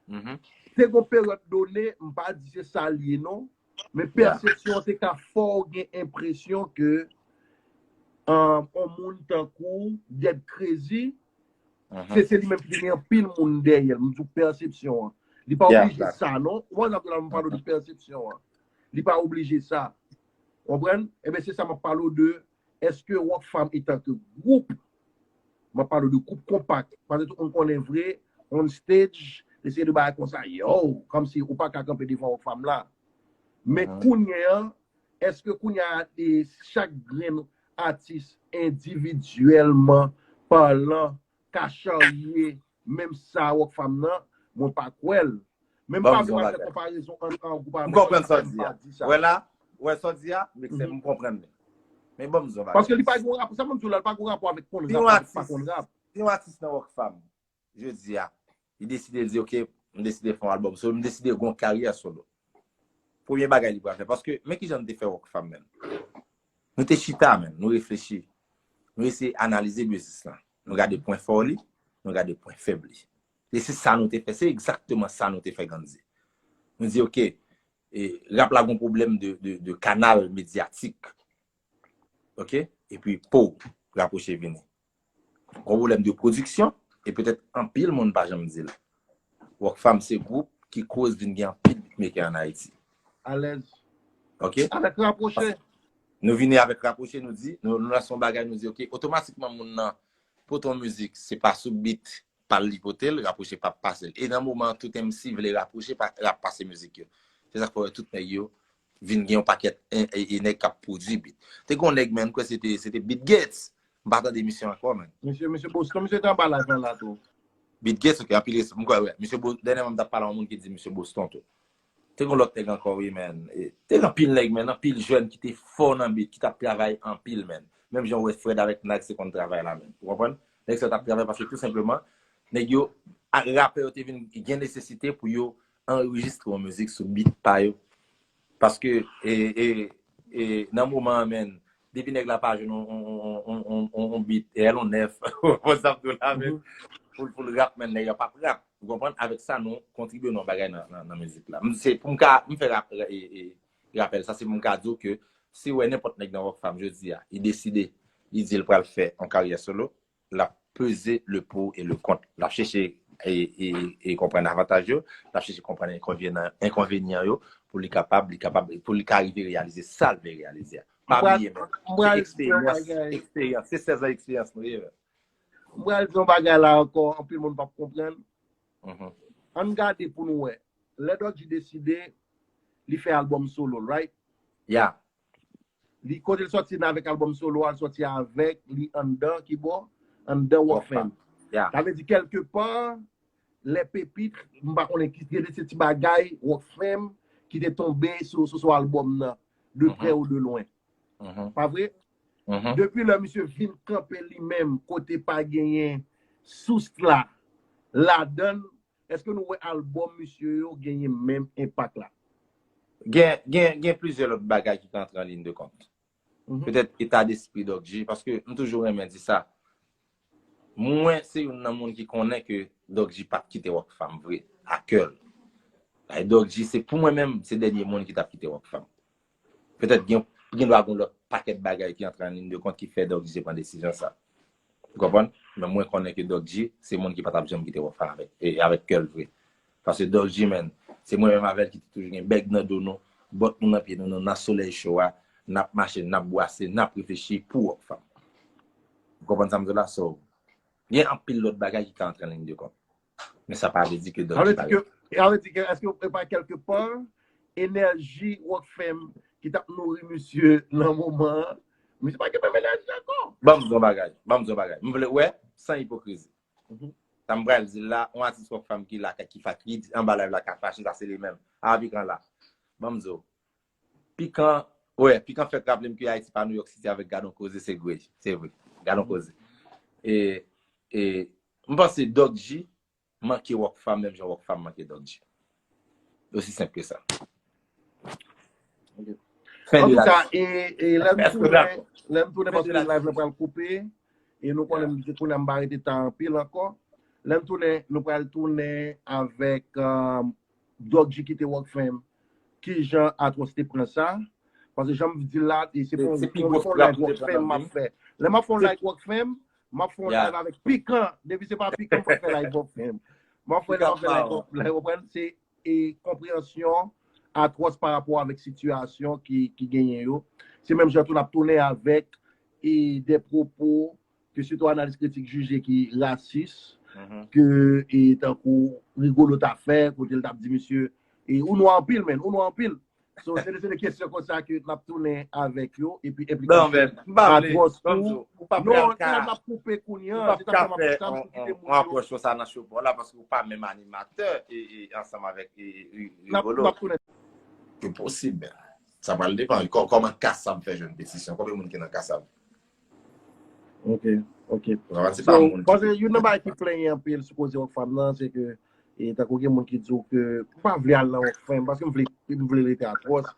Mhm. Te gon peryòd done, m pa di se sa l ye non, men Ya. Pèsepsyon an te ka fè w gen enpresyon ke um, yon moun tankou Dead Crazy, Mhm. se se li menm ki te gen anpil moun dèyè l. M di w Pèsepsyon an. Li pa Ya, oblije dakò. Sa non. Ou wè sa m ap pale w de Pèsepsyon an. Li pa oblije sa. Ou konprann? Ebyen, se sa m ap pale w de, èske Rockfam etanke gwoup, m ap pale w de gwoup konpak, paske tout moun konnen vre, on stage, eseye de bagay konsa, yo, kòmsi ou pa ka kanpe devan Rockfam la. Men Mhm. Kounye a, èske kounye a, e, chak grenn atis endividyèlman palan ka charye menm sa Rockfam nan? Mwen pa kwè l. Men m Ban pa m di vle yon pa fè bagay. Konparezon ant an gwoup M avèk konprann lòt, sa w m di pa a. Di sa. Wè la, wè sa w di a, men se Mhm. M konprann li. Men ban m di yon bagay. Paske li pa gen rapò, sa mwen di w la, li pa gen rapò avèk konn Si rap, yon avèk pa atis, konn rap. Si yon atis nan Rockfam, jodi a, li deside di, ok, m deside fè yon albòm solo, m deside gen yon karyè solo. Premye bagay li pral fè, paske men kijan nou te fè Rockfam, menm. Nou te chita, menm, nou reflechi. Nou eseye analize biznis lan. Nou gade pwen fò li, nou gade pwen fèb li. E se sa nou te fè, se egzakteman sa nou te fè Gandhi. Nou di, ok, e, rap la gon pwoblèm de, de, de kanal medyatik. Ok? Epi, po, Rapwoche vini. Gon pwoblèm de pwodiksyon, e petèt anpil moun pa janm di l. Rockfam se gwoup ki koz vin gen anpil beatmaker an Ayiti. Alèz. Ok? Avèk Rapwoche. Nou vini avèk Rapwoche, nou di, nou, nou lanse yon bagay, nou di, ok, otomatikman moun nan pote yon mizik, se pa sou beat pa l li pote l, Rapwoche p ap pase l. E nan moman an, tout M C vle Rapwoche, pa, rap pase mizik yo. Se sa k fè w wè tout nèg yo vin gen yon pakèt e, e, e nèg k ap pwodui beat. Te gen yon nèg, menm, m kwè se te, se te Beat Gates. M pa tande misye ankò, menm. Misye, misye Boston, misye te anba live la tou. Beat Gates, ok, anpil respè. M kwè, wè. Misye Bo-, dènyèman, m t ap pale a yon moun ki di misye Boston tou. Te gen lòt nèg ankò, wi, menm. E, te gen anpil nèg, menm, anpil jèn ki te fò nan beat, ki t ap travay anpil, menm. Menm jan w wè Fred avèk Nag se konn travay la, menm. Ou konprann? Nèg sa t ap travay paske tou senpleman, nèg yo, ak rapè yo te vin gen nesesite pou yo anrejistre yon mizik sou beat pa yo. Paske, e, e, e, nan moman an, menm, depi nèg la pa jwenn yon, yon, yon, yon, yon, yon beat, e, yon nèf, pou sa m di w la, menm, pou, pou l rap, menm, nèg yo p ap rap. Ou konprann? Avèk sa, nou kontribye nan yon bagay nan, nan, nan mizik la. M, se pou m ka, m fè rap, e, e, rapèl sa, se pou m ka di w ke si w wè nenpòt nèg nan Rockfam jodi a, li deside, li di l pral fè yon karyè solo, l ap peze le pour et le contre. L ap chèche e, e, e konprann avantaj yo, l ap chèche konprann enkonvenyan, enkonvenyan yo, pou li kapab, li kapab, pou li ka rive reyalize sa l vle reyalize a. Pa bliye, menm, se eksperyans, eksperyans, se sèz an eksperyans nou ye, menm. M pral di yon bagay la ankò, anpil moun p ap konprann. Mhm. Ann gade pou nou wè. Lè Dòk G deside, li fè albòm solo, right? Ya. Li, kote l sòti nan avèk albòm solo a, l sòti avèk li anndan ki bò? Anndan Rockfam. Ya. Sa vle di, kèlke pa, lè pepit, m pa konnen ki, gen de se ti bagay, Rockfam, ki te tonbe sou, sou, sou albòm nan, de Mhm. près ou de loin. Mhm. Pa vre? Mhm. Depi lè misye vin kanpe li menm, kote pa genyen sous la, ladann, èske nou wè albòm misye yo genyen menm enpak la? Gen, gen, gen plizyè lòt bagay ki ka antre an liy de kont. Mhm. Petèt eta despri Dòk G, paske m toujou renmen di sa. Mwen, se youn nan moun ki konnen ke Dòk G p ap kite Rockfam vre, a kè l. E Dòk G, se pou mwen menm, se dènye moun ki t ap kite Rockfam. Petèt gen, gen dwa gen lòt pakèt bagay ki antre an liy de kont ki fè Dòk G pran desizyon sa. Ou konprann? Men mwen konnen ke Dòk G, se moun ki pa t ap janm kite Rockfam avèk, e avèk kè l vre. Paske Dòk G, menm, se mwen menm avè l ki te toujou gen bèg nan do nou, bòt nou nan pye nou, nou nan solèy cho a, n ap mache, n ap bwase, n ap reflechi pou Rockfam. Ou konprann sa m di w la? So, gen anpil lòt bagay ki ka antre an liy de kont. Men sa pa vle di ke Dòk G pa gen. Sa vle di ke, èske e pa kèlke pa, enèji Rockfam ki t ap nouri misye nan moman an, misye pa gen menm enèji ankò? Ban m di yon bagay, ban m di yon bagay. M vle wè, san ipokrizi. Mhm. Sa m pral di l la, yon atis Rockfam ki la, ki fa, ki anba live la ka fache, sa se li menm. Avikan la. Ban m di w. Pikan, wè, Pikan fèk raple m ke Ayiti pa New York City avèk Gadon Koze, se vre, se vre. Gadon Koze. E, e, m panse Doc G manke Rockfam, menm jan Rockfam manke Doc G. Osi senp ke sa. Fen de la. Antouka, e, e lè m tounen, lè m tounen, paske live la pral koupe, e nou konnen m tounen, m pa rete ta anpil ankò. Lè m tounen, nou pral tounen avèk, um, Doc G kite Rockfam. Kijan Atwòs te pran sa? Paske jan m di la, e se pou yon live Rockfam m ap fè. Lè m ap fè yon live Rockfam, m ap fè yon live avèk Pikan. Depi se pa Pikan, m pa fè live Rockfam. M ap fè live Rockfam, se e konpreyansyon Atwòs pa rapò avèk sitiyasyon ki, ki genyen yo. Se menm jan tou n ap tounen avèk e de pwopo ke sitou analis kritik jije ki rasis, ke e tankou Rigolo ta fè, kote l t ap di misye, e ou nwa anpil, menn, ou nwa anpil. So, se de, se de kesyon konsa ke n ap tounen avèk yo, epi enplikasyon Atwòs tou. Non, men, m pa vle, ban m di w, ou p ap ka, non, sa n ap koupe kounye a, se ta fè m ap, sa m kite moun yo. Ou p ap ka fè yon, yon, yon apwòch konsa nan show pa w la, paske ou pa menm animatè e, e ansanm avèk e, e, e Rigolo. N ap, n ap tounen. Se posib, men sa pral depann kò-, kòman Kasab fè jwenn petisyon, konbyen moun ki nan Kasab? Ok, ok. Ou konprann, se pa moun ki, paske youn nan bagay ki plenyen anpil sou koze Rockfam nan, se ke, e tankou gen moun ki di w ke m pa vle al nan Rockfam, paske m vle, m vle rete Atwòs.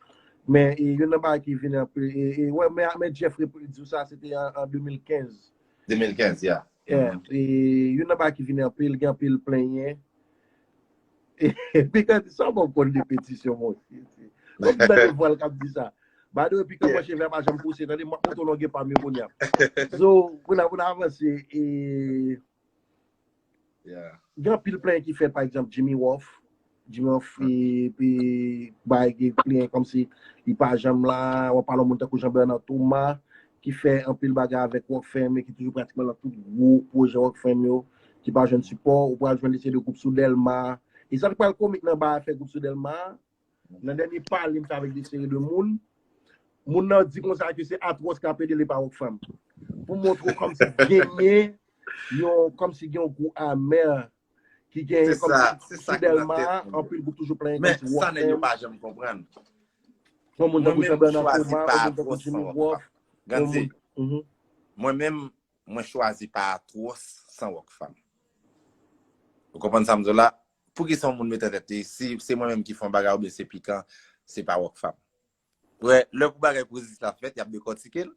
Men, e, youn nan bagay ki vini anpil, e, e, wè, men, men Jeffrey di w sa, se te an, an de mil kenz. De mil kenz, yeah. Yeah. E, youn nan bagay ki vini anpil, gen anpil plenyen. Pikan di sa, bon, konn de petisyon, mwen osi. Mwen m tande vwa l k ap di sa. By the way, Pikan, mwen cheve a pa janm pouse, tande, m ap montre w longe pa m yo kounye a. So, pou n, pou n avanse, e, gen anpil plenyen ki fèt, pa egzanp, Jimmy Wolf. Jimmy Wolf, e, e, bay gen plenyen kòmsi li pa janm la, w ap pale yon moun tankou Jean Bernard Thomas, ki fè anpil bagay avèk Rockfam e ki toujou pratikman nan tout gwo pwojè Rockfam yo, ki pa jwenn sipò, ou pral jwenn li se de gwoup sou Dèlma. E sa ki pral komik nan bagay afè gwoup sou Dèlma a, nan dènye pale m fè avèk de seri de moun, moun nan di konsa ke se Atwòs k ap ede l e pa Rockfam. Pou montre w kòmsi genyen yon, kòmsi gen yon gou amè ki genyen kòmsi sou Dèlma a, anpil gwoup toujou plenyen kòmsi Rockfam. Men sa nèg yo pa janm konprann. Yon moun tankou Jean Bernard Thomas, yon moun tankou Jimmy Wolf. Grann Zye, mwen menm, mwen chwazi pa Atwòs san Rockfam. Ou konprann sa m di w la? Poukisa yon moun mete nan tèt li, si se mwen menm ki fè yon bagay oubyen se Pikan, se pa Rockfam? Wè, lè pou bagay pozitif la fèt, y ap dekòtike l.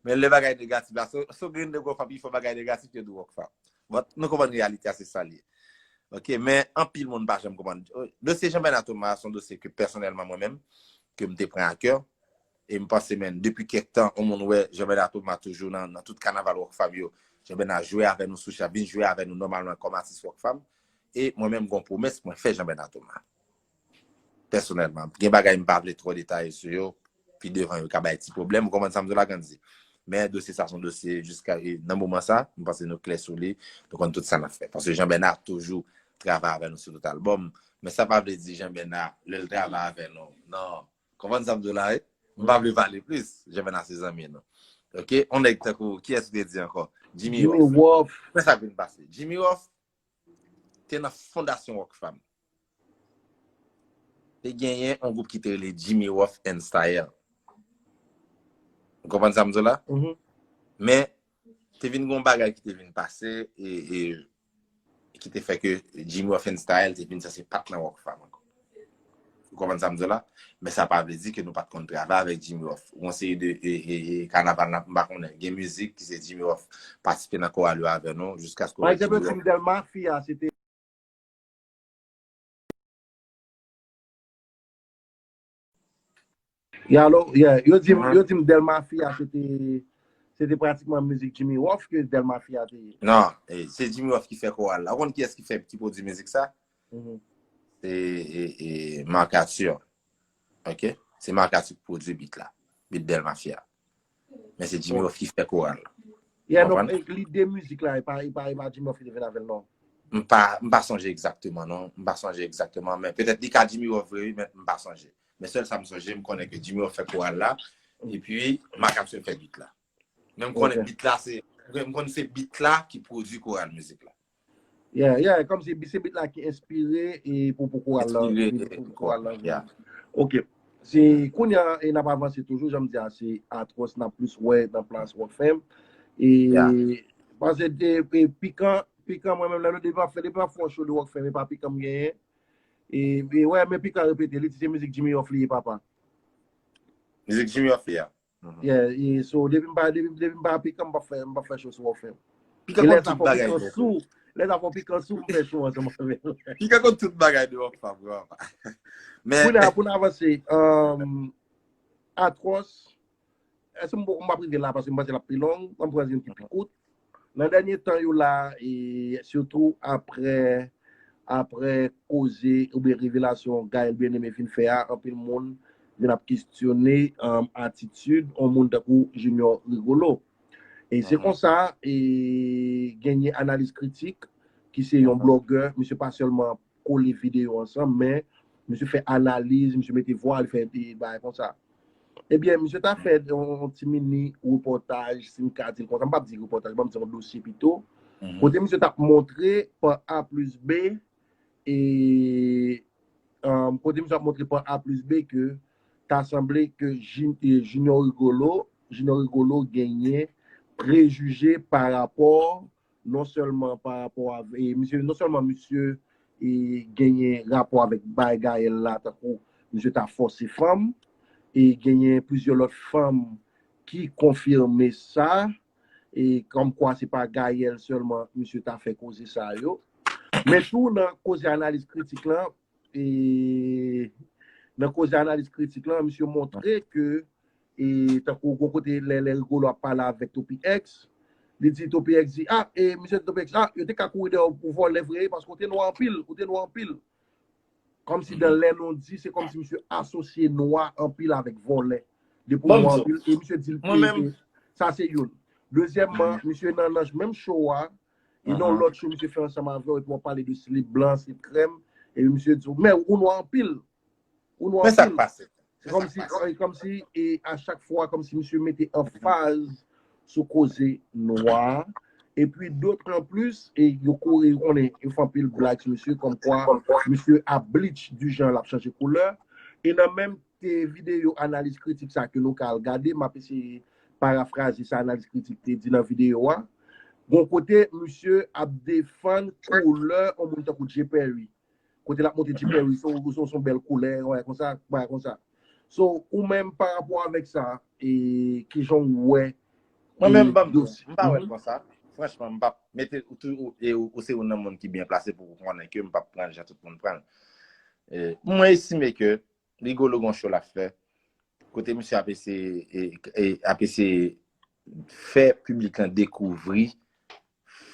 Men lè bagay negatif la, so, so gen de Rockfam ki fè bagay negatif, yo di Rockfam. But, nou konprann reyalite a, se sa l ye. Ok, men anpil moun pa janm konprann. Dosye Jean Bernard Thomas se yon dosye ke pèsonèlman mwen menm, ke m te pran a kè. E m panse, men, depi kèk tan, yon moun wè Jean Bernard Thomas toujou nan, nan tout kanaval Rockfam yo. Jean Bernard jwe avè nou sou sèn, vin jwe avè nou nòmalman kòm atis Rockfam. E mwen menm, gen yon pwomès mwen fè Jean Bernard Thomas. Pèsonèlman. Gen bagay m pa vle twò detaye sou yo, pi devan yo ka bay ti pwoblèm, ou konprann sa m di w la, Grann Zye. Men dosye sa se yon dosye jiska, e, nan moman sa, m panse nou klè sou li, nou konn tout sa n ap fè. Paske Jean Bernard toujou travay avè nou sou tout albòm, men sa pa vle di Jean Bernard, lè l travay avè nou, non. Konprann sa m di w la, wi? M pa vle pale plis, Jean Bernard se zanmi nou. Ok? On nèg tankou, kiyès ou te di ankò? Jimmy Ruff. Jimmy Ruff. Fè sa k vin pase. Jimmy Ruff te nan fondasyon Rockfam. Te genyen yon gwoup ki te rele Jimmy Ruff and Style. Ou konprann sa m di w la? Men, te vin gen yon bagay ki te vin pase, e, e, ki te fè ke Jimmy Ruff and Style te vin sanse pa t nan Rockfam ankò. Ou konprann sa m di w la? Men sa pa vle di ke nou pa t konn travay avèk Jimmy Ruff. Yon seri de, e, e, e, kanaval, m pa konnen. Gen mizik ki se Jimmy Ruff patisipe nan koral yo avè nou, jiskaske w wè Jimmy Ruff. Pa egzanp, yo di m Del Mafia, se te Yeah, alo, yeah. Yo di m, yo di m Del Mafia, se te, se te pratikman mizik Jimmy Ruff ke Del Mafia te ye. Non, e, se Jimmy Ruff ki fè koral la. Ou konn kiyès ki fè, ki pwodui mizik sa? Se, e, e, Marc Arthur. Ok? Se Marc Arthur ki pwodui beat la. Beat Del Mafia. Men se Jimmy Ruff ki fè koral la. Yeah, non, lide mizik la, e pa, e pa, e pa Jimmy Ruff ki te vin avè l, non. M pa, m pa sonje egzakteman, non. M pa sonje egzakteman, men petèt li ka Jimmy Ruff vre, wi, men m pa sonje. Men sèl sa m sonje, m konnen ke Jimmy Ruff fè koral la, epi Marc Arthur fè beat la. Men m konnen beat la, se, m konnen se beat la ki pwodui koral mizik la. Yeah, yeah, kòmsi se beat la ki enspire e pou, pou koral la. Enspire pou koral la. Yeah. Ok. Se kounye a, e n ap avanse toujou, jan m di a, se Atwòs n ap plis wè nan plas Rockfam. E, paske, e, e, Pikan, Pikan, mwen menm, lè depi m ap fè, depi m ap fè yon show de Rockfam, e pa Pikan m genyen. E, e, wè, men Pikan repete, li di se mizik Jimmy Hoff li ye, papa. Mizik Jimmy Hoff li a. Yeah, e, so, depi m pa, depi, depi m pa Pikan, m pa fè, m pa fè show sou Rockfam. Pikan konn tout bagay. Lè sa fò Pikan sou, m fè show ansanm avè l. Pikan konn tout bagay de Rockfam, papa. Men, pou n, pou n avanse, um, Atwòs, èske m, m ap rive la paske m panse l ap pi long, m ap pran yon ki pi kout. Nan dènye tan yo la, e sitou apre, apre koze oubyen revelasyon Gaëlle Bien-Aimé fin fè a, anpil moun vin ap kesyone, um, atitid yon moun tankou Junior Rigolo. E se konsa, e genyen Analiz Kritik, ki se yon blogè, misye pa sèlman kole videyo ansanm, men misye fè analiz, misye mete vwa, li fè de bagay konsa. Ebyen, misye ta fè yon, yon ti mini repòtaj, si m ka di l konsa, m p ap di repòtaj, ban m di yon dosye pito, kote misye t ap montre pa A plis B, e, um, kote misye ap montre pa A plis B ke ta sanble ke Jin-, e, Junior Rigolo, Junior Rigolo genyen prejije pa rapò, non sèlman pa rapò avèk, e, misye, non sèlman misye, e, genyen rapò avèk bay Gaëlle la, tankou misye ta fòse fanm, e genyen plizyè lòt fanm ki konfime sa, e kòmkwa se pa Gaëlle sèlman misye ta fè koze sa yo. Men tou nan koze analiz kritik lan, e nan koze analiz kritik lan, misye montre ke, e tankou gon kote lè, lè Rigolo ap pale avèk Topi X, li di Topi X di, ah, e misye di Topi X, ah, yo te ka kouri dèyè w pou vòlè vre, paske ou te nwa anpil, ou te nwa anpil. Kòmsi dan lè non di, se kòmsi misye asosye nwa anpil avèk vòlè. Depi w nwa anpil, e misye di l, sa se youn. Dezyèmman, misye nan, nan menm show a, e nan lòt show misye fè ansanm avè w, epi w ap pale de slip blan, slip krèm, epi misye di w, men ou nwa anpil. Ou nwa anpil. Men sa k pase. Se kòmsi, kòmsi, e a chak fwa, kòmsi misye mete anfaz sou koze nwa. Epi dotranplis, e yo kouri, konnen, yo fè anpil blag sou misye, kòmkwa misye ap bleach di jan l ap chanje koulè. E nan menm te videyo analiz kritik sa ke nou ka al gade, m ap eseye parafraze sa analiz kritik te di nan videyo a. Gon kote, misye ap defann koulè yon moun tankou Jay Perry. Kote l ap montre Jay Perry, se yon, se yon bèl koulè, yon bagay konsa, bagay konsa. So, ou menm, pa rapò avèk sa, e kijan w wè? Mwen menm, ban m di w, m pa wè l konsa. Franchman, m p ap mete ou tou, ou, e ou, ou se youn nan moun ki byen plase pou ou konnen ke m p ap pran l jan tout moun pran l. E, mwen estime ke Rigolo gon show l ap fè, kote misye ap eseye, e, e, ap eseye fè piblik lan dekouvri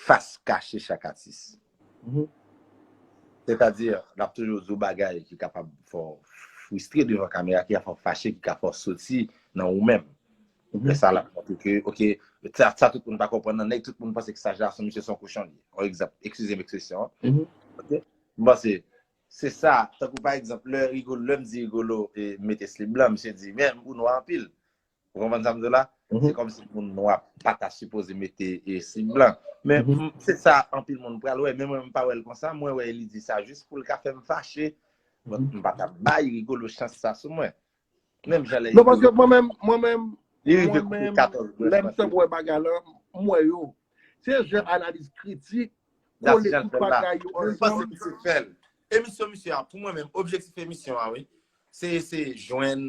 fas kache chak atis. Sètadi, l ap toujou di w bagay ki kapab fè w fristre devan kamera, ki ka fè w fache, ki ka fè w soti nan ou menm. Lè sa l ap montre ke, oke, sa, sa tout moun pa konprann nan, nèg tout moun panse ke Sacha se yon misye, se yon kochon li ye. Yon egzanp, eskize m ekspresyon an. Oke? M panse, se sa, tankou pa egzanp, lè Rigolo, lè m di Rigolo, e, mete slip blan, misye di, men, ou nwa anpil. Ou konprann sa m di w la? Se kòmsi moun nwa pa ta sipoze mete, e, slip blan. Men, m, se sa anpil moun pral wè, men mwen, m pa wè l konsa, mwen wè li di sa jis pou l ka fè m fache. Bon, m pa t ap bay Rigolo chans sa sou mwen. Menm jan lè Non, paske mwen menm, mwen menm, li rive mwen koute menm, katòz brèch lè m pase. Tankou wè bagay la, m wè yo. Se jan analiz kritik, That's kole jan l tout fè l la. bagay yo Mwen panse ansanm. misye fè l. Emisyon misye a, pou mwen menm, objektif emisyon an, wi, se eseye jwenn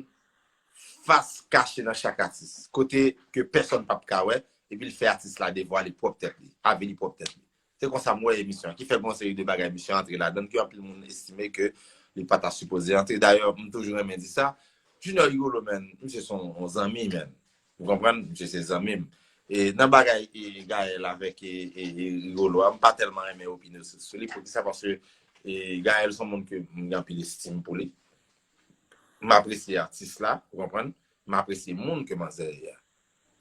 fas kache nan chak atis. Kote ke pèsòn p ap ka wè, epi l fè atis la devwale pwòp tèt li, avili pwòp tèt li. Se konsa m wè emisyon an, ki fè gon seri de bagay misye antre ladan l, ke anpil moun estime ke li pa ta sipoze antre. Dayè, m toujou renmen di sa, Junior Rigolo, man, misye se yon, yon zanmi, man. Ou konprann? Misye se zanmi m. E nan bagay, e, Gaëlle avèk, e, e, e Rigolo a, m pa tèlman renmen opinyon sou, sou li. Poukisa? Paske, e, Gaëlle se yon moun ke m gen anpil estim pou li. M apresye atis la, ou konprann? M apresye moun ke manzè ye a.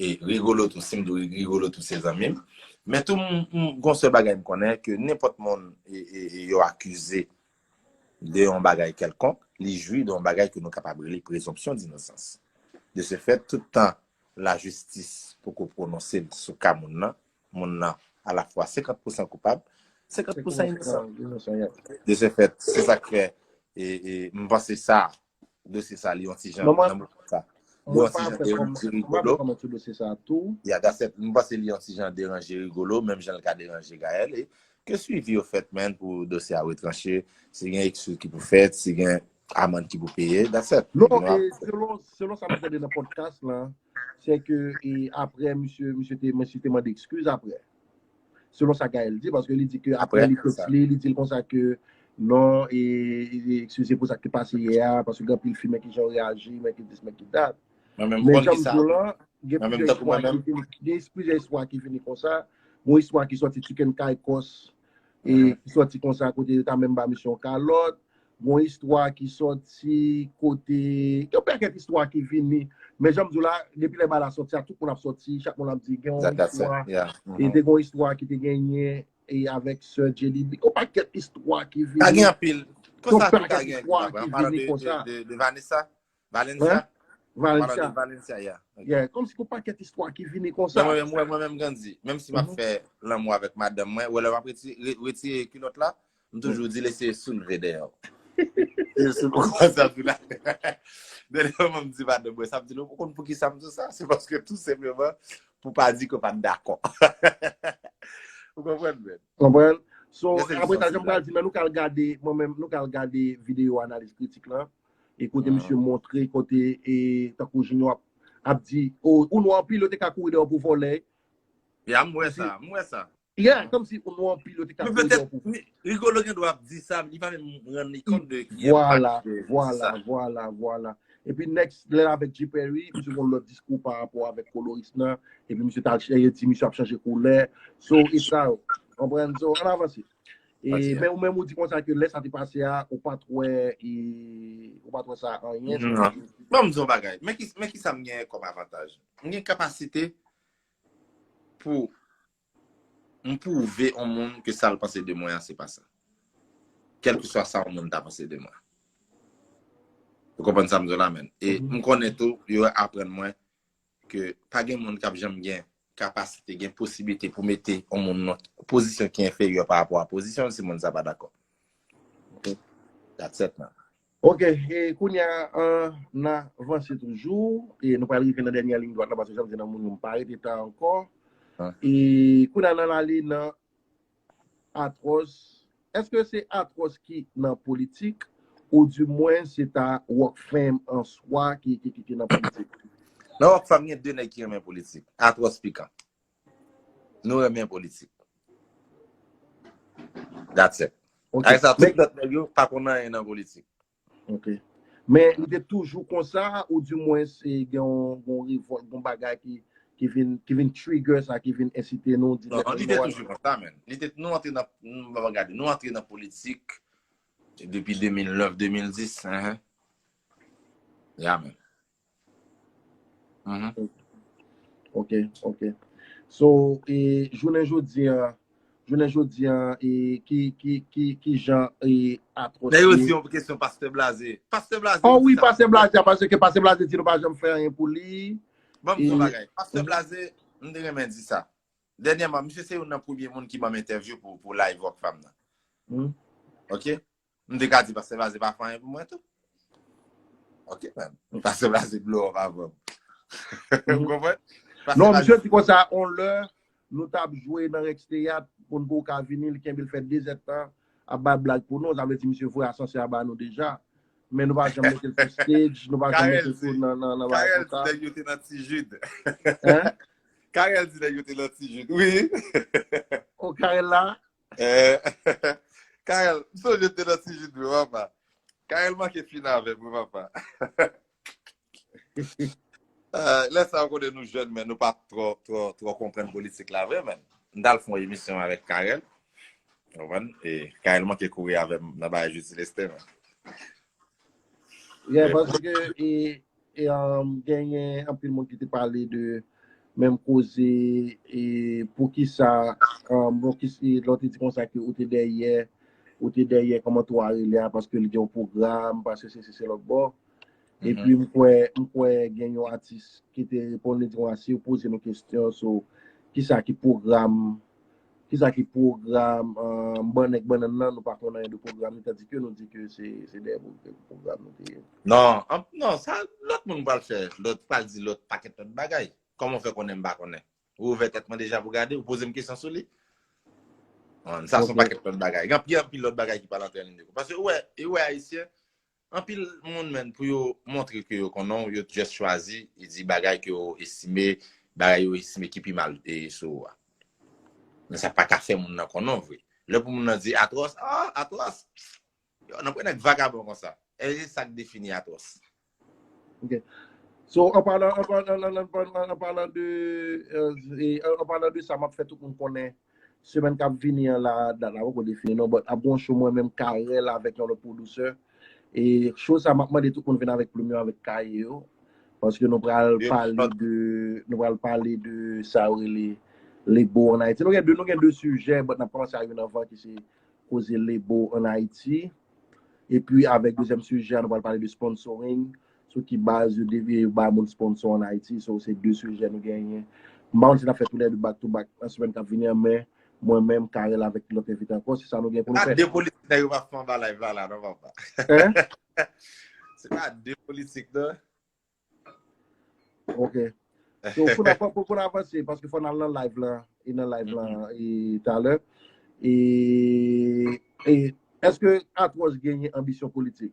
E Rigolo tou, si m di w Rigolo tou se zanmi m. Men tou, m, m, gon sèl bagay m konnen, ke nenpòt moun, e, e, e yo akize de yon bagay kèlkonk, li jwi de yon bagay ke nou kapab rele prezonpsyon dinosans. De ce fait, tout tan lajistis poko pwononse l sou ka moun nan, moun nan alafwa senkant pousan koupab, senkant pousan inosan. De ce fait, se sa k fè, e, e, m panse sa, dosye sa li yon ti jan nan moman sa. Li yon ti jan deranje Rigolo. Ya, that's it. M panse li yon ti jan deranje Rigolo, menm jan l ka deranje Gaël. E ke swivi yo fèt, man, pou dosye a retranche. Si gen ekskiz ki pou fèt, si gen amann ki pou peye, that's it. Non, e selon, selon sa m tande nan podcast la, se ke e apre, misye, misye te, misye te mande ekskiz apre. Selon sa Gaël di, paske li di ke apre li tèks li, li di l konsa ke non, e, e, eskize pou sa ki te pase yè a, paske gen anpil fi, men ki jan yo reyaji, men ki dis, men ki dat. Men jan m di w lan, gen plizyè istwa ki vini, gen plizyè istwa ki vini konsa. Gon istwa ki sòti Chicken Caicos, e ki sòti konsa kote yo ta menm ba misye yon kalòt. Gon istwa ki sòti kote, gen yon pakèt istwa ki vini. Men jan m di w la, depi lè bagay la sòti a, tout moun ap sòti, chak moun ap di gen yon istwa. E te gen yon istwa ki te genyen e avèk sè Jelly Bean. Yon pakèt istwa ki vini. Pa gen anpil. Konsa tou ka gen. An palan de, de, de Vanessa. Valencia. An palan de Valencia, yeah. Yeah, kòmsi gon pakèt istwa ki vini konsa. Mwen menm, mwen menm, Gandhi, menm si m ap fè lanmou avèk madanm mwen, wè lè m ap retire, retire kilòt la, m toujou di l eseye soulve dèyè w. Eseye soulve kòmanse ap di la. Dènye mwa m di madanm mwen sa, m di l, ou konn poukisa m di w sa? Se paske tou senpleman pou pa di ke w pa t dakò. Ou konprann, man? Konprann? So, apre sa, jan m pral di, men nou ka al gade, mwen menm, nou ka al gade videyo analiz kritik lan. E kote misye montre, kote, e, tankou Junior ap, ap di, o, ou nwa anpil, yo te ka kouri dèyè w pou vòlè. Ya, m wè sa, m wè sa. Yeah, kòmsi ou nwa anpil, yo te ka kouri dèyè w pou vòlè. Rigolo gen dwa ap di sa, li pa menm rann li kont de ki enpak de sa. Vwala, vwala, vwala. Epi next, lè l avèk G Perry, misye gon lòt diskou pa rapò avèk koloris lan, epi misye t al ch-, e di misye ap chanje koulè. So, e sa yo. Konprann? So, ann avanse. E, men ou menm ou di konsa ke lè sa te pase a, ou pa t wè, e, ou pa t wè sa anyen. Non. Ban m di yon bagay. Men ki, men ki sa m genyen kòm avantaj? M gen kapasite pou m pwouve yon moun ke sa l panse de mwen an, se pa sa. Kèlkeswa sa yon moun ta panse de mwen. Ou konprann sa m di w la, man? E m konnen tou, yo aprann mwen ke pa gen moun k ap janm gen kapasite, gen posiblite pou mete yon moun nan pozisyon ki enferyè pa rapò a pozisyon l si moun sa pa dakò. That's it, man. Ok, e kounye a, an, n avanse toujou, e nou pral rive nan dènyè liy dwat la, paske jan m di nan moun yo, m pa rete tan ankò. E kounye a, n al ale nan Atros. Èske se Atros ki nan politik, ou di mwen se ta Rockfam an swa ki, ki, ki, ki nan politik? Nan Rockfam, gen de nèg ki renmen politik. Atros Pikan. Nou renmen politik. That's it. Ok. Avèk sa, tout lòt nèg yo pa konn anyen nan politik. Ok. Men li te toujou konsa, ou di mwen se gen yon, yon revòlt, yon bagay ki, ki vin, ki vin trigger sa, ki vin ensite nou di... Non, li te toujou konsa, man. Li te, nou antre nan, nou, gade, nou antre nan politik depi de mil nèf, de mil dis, hein. Ya, man. Mhm. Ok, ok. So, e, jounen jodi a, jounen jodi a, e, ki, ki, ki, ki jan, e, Atros... Lè yo di yon kesyon Pastè Blaze. Pastè Blaze. Oh wi, Pastè Blaze, paske Pastè Blaze di nou pa janm fè anyen pou li. Ban m di yon bagay. Pastè Blaze, m te renmen di sa. Dènyèman, misye se youn nan premye moun ki ban m entèvyou pou, pou live Rockfam nan. Ok? M te ka di Pastè Blaze pa fè anyen pou mwen tou. Ok, man. Pastè Blaze blow up avan m. Ou konprann? Non, misye di konsa, on lè, nou t ap jwe nan Rex Teyat, pou n pou ka vini, li kenbe l fè de zèdtan, ap bay blag pou nou, sa vle di misye voye asansè a ba nou deja. Men nou pa janm mete l sou stage, nou pa janm mete l sou nan, nan, nan bagay konsa. Karèl di nèg yo te nan Ti Jid. Hein? Karèl di nèg yo te nan Ti Jid, wi. O, Karèl la? Eh, Karèl, m sonje te nan Ti Jid, wi, papa. Karèl manke fin avè m, wi, papa. Eh, lè sa, ou konnen nou jèn, men nou pa twò, twò, twò konprann politik la vre, men. M t al fè yon emisyon avèk Karèl. Ou konprann? E Karèl manke kouri avè m nan bagay Jezi Lestè, men. Yeah, paske, e, e, um, genyen anpil moun ki te pale de menm koze, e, poukisa, um, bon, ki, e, lè w te di konsa ke ou te dèyè, ou te dèyè, kòman tou a rele a, paske li gen yon pwogram, paske se, se, se lòt bò. Epi m kwè, m kwè gen yon atis ki te reponn, li di konsa, si yo poze nou kesyon sou kisa ki pwogram Kisa ki pwogram, euh, bannèk bannann nan, nou pa konn anyen de pwogram li, tandike nou di ke se, se dèyè pwo-, pwogram nou te ye. Non, an- non, sa lòt moun pral fè. Lòt pral di lòt pakèt lòt bagay. Kòman w fè konnen m pa konnen? Ou ouvè tèt mwen deja pou gade, ou poze m kesyon sou li? Bon, sa se yon Ok. Pakèt lòt bagay. Gen anpil, anpil lòt bagay ki pral antre an liy de kont. Paske ou wè, e ou wè Ayisyen, anpil moun menm pou yo montre ke yo konnen w, yo just chwazi, e di bagay ke yo estime, bagay yo estime ki pi mal e sou ou a. Men sa pa ka fè moun nan konnen w vre. Lè pou moun nan di Atwòs, ah, Atwòs, yo, nan pran nèg vagabon konsa. E se sa k defini Atwòs. Ok. So, en parlant, en parlant, en, en, en, en parlant de, euh, e, en, en parlant de sa, m ap fè tout moun konnen semèn k ap vini an la, dat la poko defini non, but ap gen yon show mwen menm Carel avèk yon lòt pwodisè. E show sa, m ap mande tout moun vin avèk plim yo, avèk kaye yo. Paske nou pral Yo, pale de, nou pral pale de sa yo rele lebo an Ayiti. Nou gen de, nou gen de sijè, but n ap kòmanse ak youn anvan ki se koze lebo an Ayiti. Epi avèk dezyèm sijè a, nou pral pale de sponsoring, sou ki baz yo devye yo bay moun sponsor an Ayiti. So, se de sijè nou genyen. M pa konn si n ap fè toulède back to back nan semèn k ap vini an, men mwen menm, Carel avèk lòt envite ankò, se sa nou gen pou nou Pa fè. de politik nèg yo pa fè anba live la, la, non, papa. Hein? Se pa de politik, non. Ok. So, pou n ap, pou, pou n avanse, paske fò n al nan live la, e nan live la, e talè. E, e èske Atwòs genyen anbisyon politik?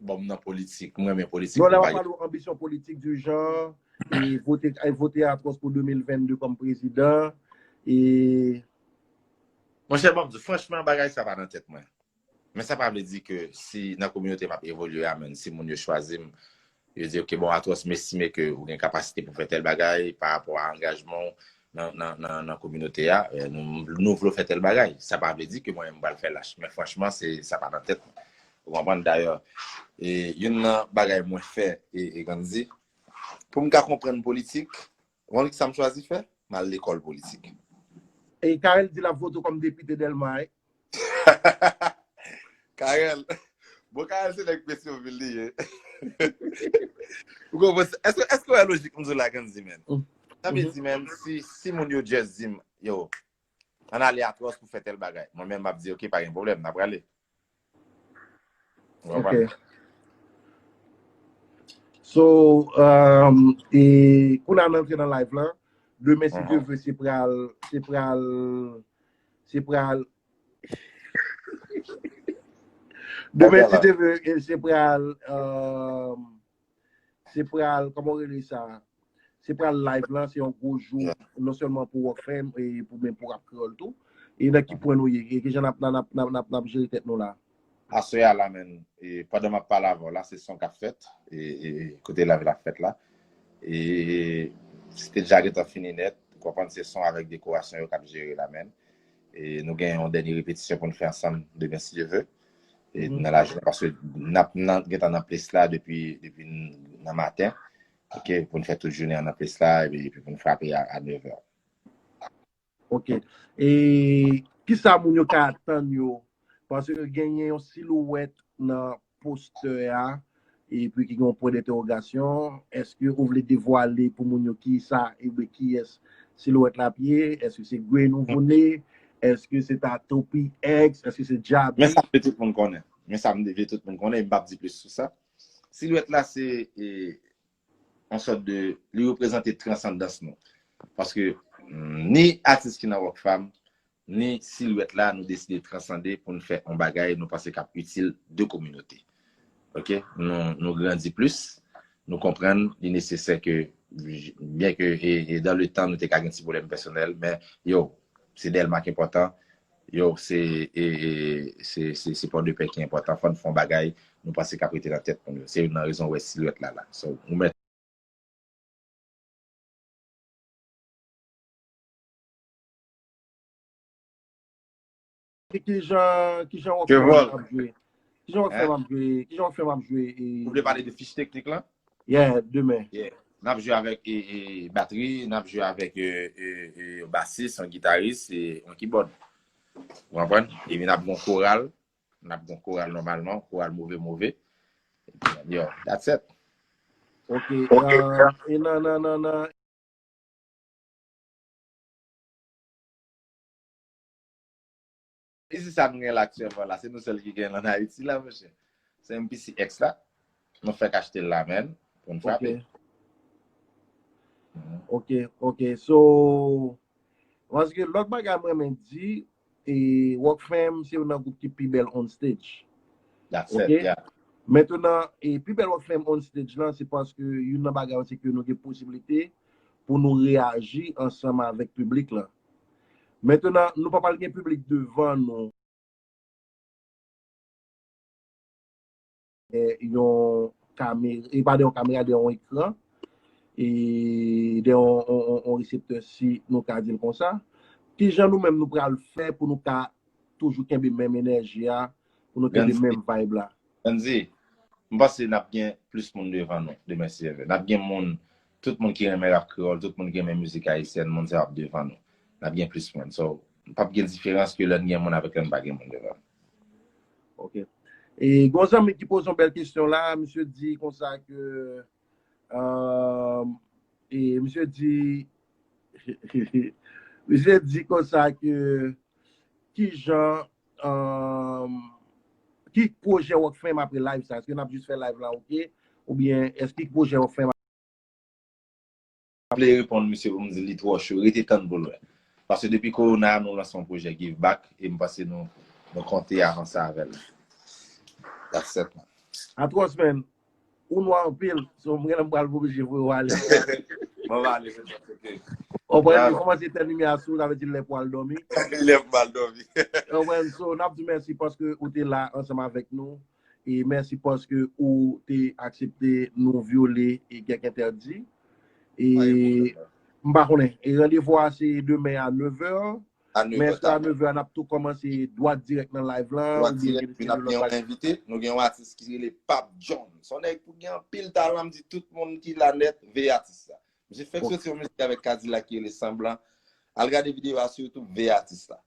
Bon, m nan politik, mwen renmen politik. Non, lè m w pa ap pale w anbisyon politik du genre, e vote, e vote Atwòs pou de mil vennde kòm prezidan, e Monchè, ban m di w, franchman, bagay sa pa nan tèt mwen. Men sa pa vle di ke si nan kominote m ap evolye a, menm si moun yo chwazi m, yo di, ok, bon, Atwòs, m estime ke ou gen kapasite pou fè tèl bagay pa rapò a angajman w nan, nan, nan, nan kominote a, eh, nou, nou vle w fè tèl bagay. Sa pa vle di ke mwen menm m pral fè lach. Men franchman, se, sa pa nan tèt mwen. Ou konprann? Dayè, e, youn nan bagay mwen fè, e, e Gandhi, pou m ka konprann politik, ou konn ki sa m chwazi fè? M al lekòl politik. E Carel di l ap vote w kòm depite Dèlma, wi. Carel. Bon, Carel se nèg Petyonvil li ye. Ou konprann? Èske, èske w wè lojik m di w la, Gandhi, menn? Mm. Sa vle Mhm. di, menm si, si moun yo just di m, yo, ann ale Atwòs pou fè tèl bagay. Mwen menm, m ap di, ok, pa gen pwoblèm, n ap prale. Ou konprann? Ok. So, um, e kounye a n antre nan live la. Demen, si Dye Mhm. vle, se pral, se pral, se pral. Demen, si Dye vle, e se pral, um, se pral, kòman w rele sa? Se pral live la, se yon gwo jou, Yeah. non sèlman pou Rock Fam, e pou, men pou rap kreyòl tou. E nan ki pwen nou ye? E kijan n ap, n ap, n ap, n ap, n ap jere tèt nou la? Aswè a la, menn, e pandan m ap pale avè w la, se son k ap fèt, e, e kote live la ap fèt la. E se te deja gentan fini nèt, ou konprann, se son avèk dekorasyon yo k ap jere la, menn. E nou gen yon dènye repetisyon pou n fè ansanm demen, si Dye vle. E Mhm. nan lajounen, paske n ap nan, gentan nan ples la depi, depi n- nan maten. Ok, pou n fè tout jounen an nan ples la, epi, epi pou n frape a, a nèv è. Ok. E kisa moun yo ka atann yo? Paske genyen yon silwèt nan postè a, epi ki gen yon pwen dentèwogasyon. Èske ou vle devwale pou moun yo kisa, ebyen kiyès silwèt la ap ye? Èske se Gray Nouvo Ne? Èske se ta Topi X? Èske se Djabi? Men sa m vle tout moun konnen. Men sa m vle tout moun konnen, e m p ap di plis sou sa. Silwèt la se e, yon sòt de, li reprezante transandans nou. Paske mm, ni atis ki nan Rock Fam, ni silwèt la, nou deside transande pou n fè yon bagay nou panse k ap itil de kominote. Ok? Nou, nou grandi plis, nou konprann li nesesè ke, byen ke e, e dan le tan nou te ka gen ti pwoblèm pèsonèl, men yo, se Dèlma k enpòtan, yo, se e, e, se, se, se Pòdepè ki enpòtan, fò n fè yon bagay nou panse k ap rete nan tèt moun yo. Se youn nan rezon w wè silwèt la la. So, ou mèt Kijan, kijan Rock Ke Fam vòl. Ap jwe? Kijan Rock Fam Hein? Ap jwe? Kijan Rock Fam Ap jwe? E, Ou vle pale de fich teknik lan? Yeah, demen. Yeah. N ap jwe avèk e, e, batri, n ap jwe avèk e, e, e, yon basis, yon gitaris, e yon kibòd. Ou konprann? Epi n ap gen yon koral, n ap gen yon koral nòmalman, koral move move. Epi, yo, that's it. Ok. Euh, e nan, nan, nan, nan, Isi sa nou gen la aktyèlman la, se nou sèl ki gen l ann Ayiti la, monchè. Se M P C X la. Nou fèk achte l la, menn, pou n frape. Ok, ok. So, paske lòt bagay mwen renmen di, e Rock Fam se youn nan gwoup ki pi bèl on stage. That's it, yeah. Mentenan, e pi bèl Rock Fam on stage lan, se paske youn nan bagay yo, se ke nou gen posiblite pou nou reyaji ansanm avèk piblik lan. Mentenan, nou pa pral gen piblik devan nou. Yon kamera, e pa de yon kamera, de yon ekran, e de yon, yon, yon, yon reseptè, si nou ka di l konsa. Kijan nou menm nou pral fè pou nou ka toujou kenbe menm enèji a, pou nou kenbe menm vibe la? Andy, m panse n ap gen plis moun devan nou, demen si Dye vle. N ap gen moun, tout moun ki renmen rap kreyòl, tout moun ki renmen mizik ayisyèn, moun sa yo ap devan nou. N ap gen plis moun. So, p ap gen diferans ke lè n gen moun avèk lè n pa gen moun devan nou. Ok. E gon zanmi ki poze yon bèl kesyon la, misye di konsa ke, euh, e misye di, misye di konsa ke kijan, euh, ki pwojè Rock Fam apre live sa? Èske n ap jis fè live la, ok? Oubyen èske ki pwojè Rock Fam? M vle reponn misye pou m di li twò cho, rete tann pou l wè. Paske depi kowona a, nou lanse yon pwojè Give Back e m panse nou, nou konte avanse avè l. That's it, man. Atwòs, man. Ou nwa anpil, so m genlè m pral oblije voye w ale. Mwen va ale, men sa se ke. Konprann, li kòmanse tèt limyè a sou, sa vle di lè pou al dòmi. Lè pou al dòmi. Konprann, so n ap di mèsi paske ou te la ansanm avèk nou. E mèsi paske ou te aksepte nou vyole e kèk entèdi. E m pa konnen. E randevou a se demen a nevè. Men èske a nevè a n ap tou kòmanse dwat dirèk nan live lan? Dwat dirèk, epi n ap gen yon envite. Nou gen yon atis ki rele Pap John. Se yon nèg pou gen anpil talan, m di tout moun ki la nèt, veye atis la. Misye fèk soti yon mizik avèk Kadilak ki rele Sanblan. Al gade videyo a sou YouTube, veye atis la.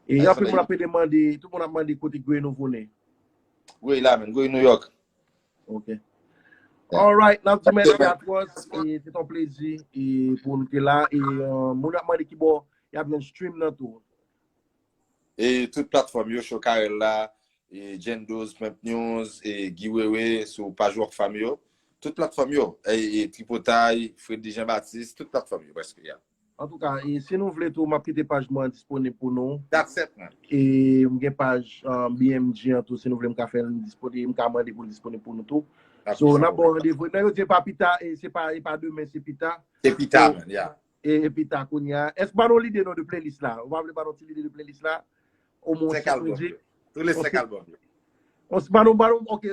E anpil moun ap demande, tout moun ap mande kote Grey Nouveau ne. Grey la, men, Grey New York. Ok. Alright, n ap di mèsi Atwòs, e se t yon plezi e pou nou te la. E euh, moun ap mande kibò y ap jwenn stream nan tou. E tout platfòm yo, Chokarel la, e Jendoz, Pimp News, e Guy Wewe sou paj Rock Fam yo. Tout platfòm yo, e, e Tripotay, Freddy Jean Baptiste, tout platfòm yo prèske, yeah. Antouka, e si nou vle tou, m ap kite paj mwen an disponib pou nou. That's it, man. E m gen paj euh, B M G an tou, si nou vle m ka fè l disponib, m ka mande pou l disponib pou nou tou. So, n ap ba w randevou. Nan yo di e pa pita, e se pa, e pa demen, se pita. Se pita, man, yeah. E, e pita kounye a. Èske ba nou lide non de playlist la? Ou pa vle ba nou ti lide de playlist la? Omwen senk album yo. Tou le senk album yo. On se ba nou, ba nou, ok.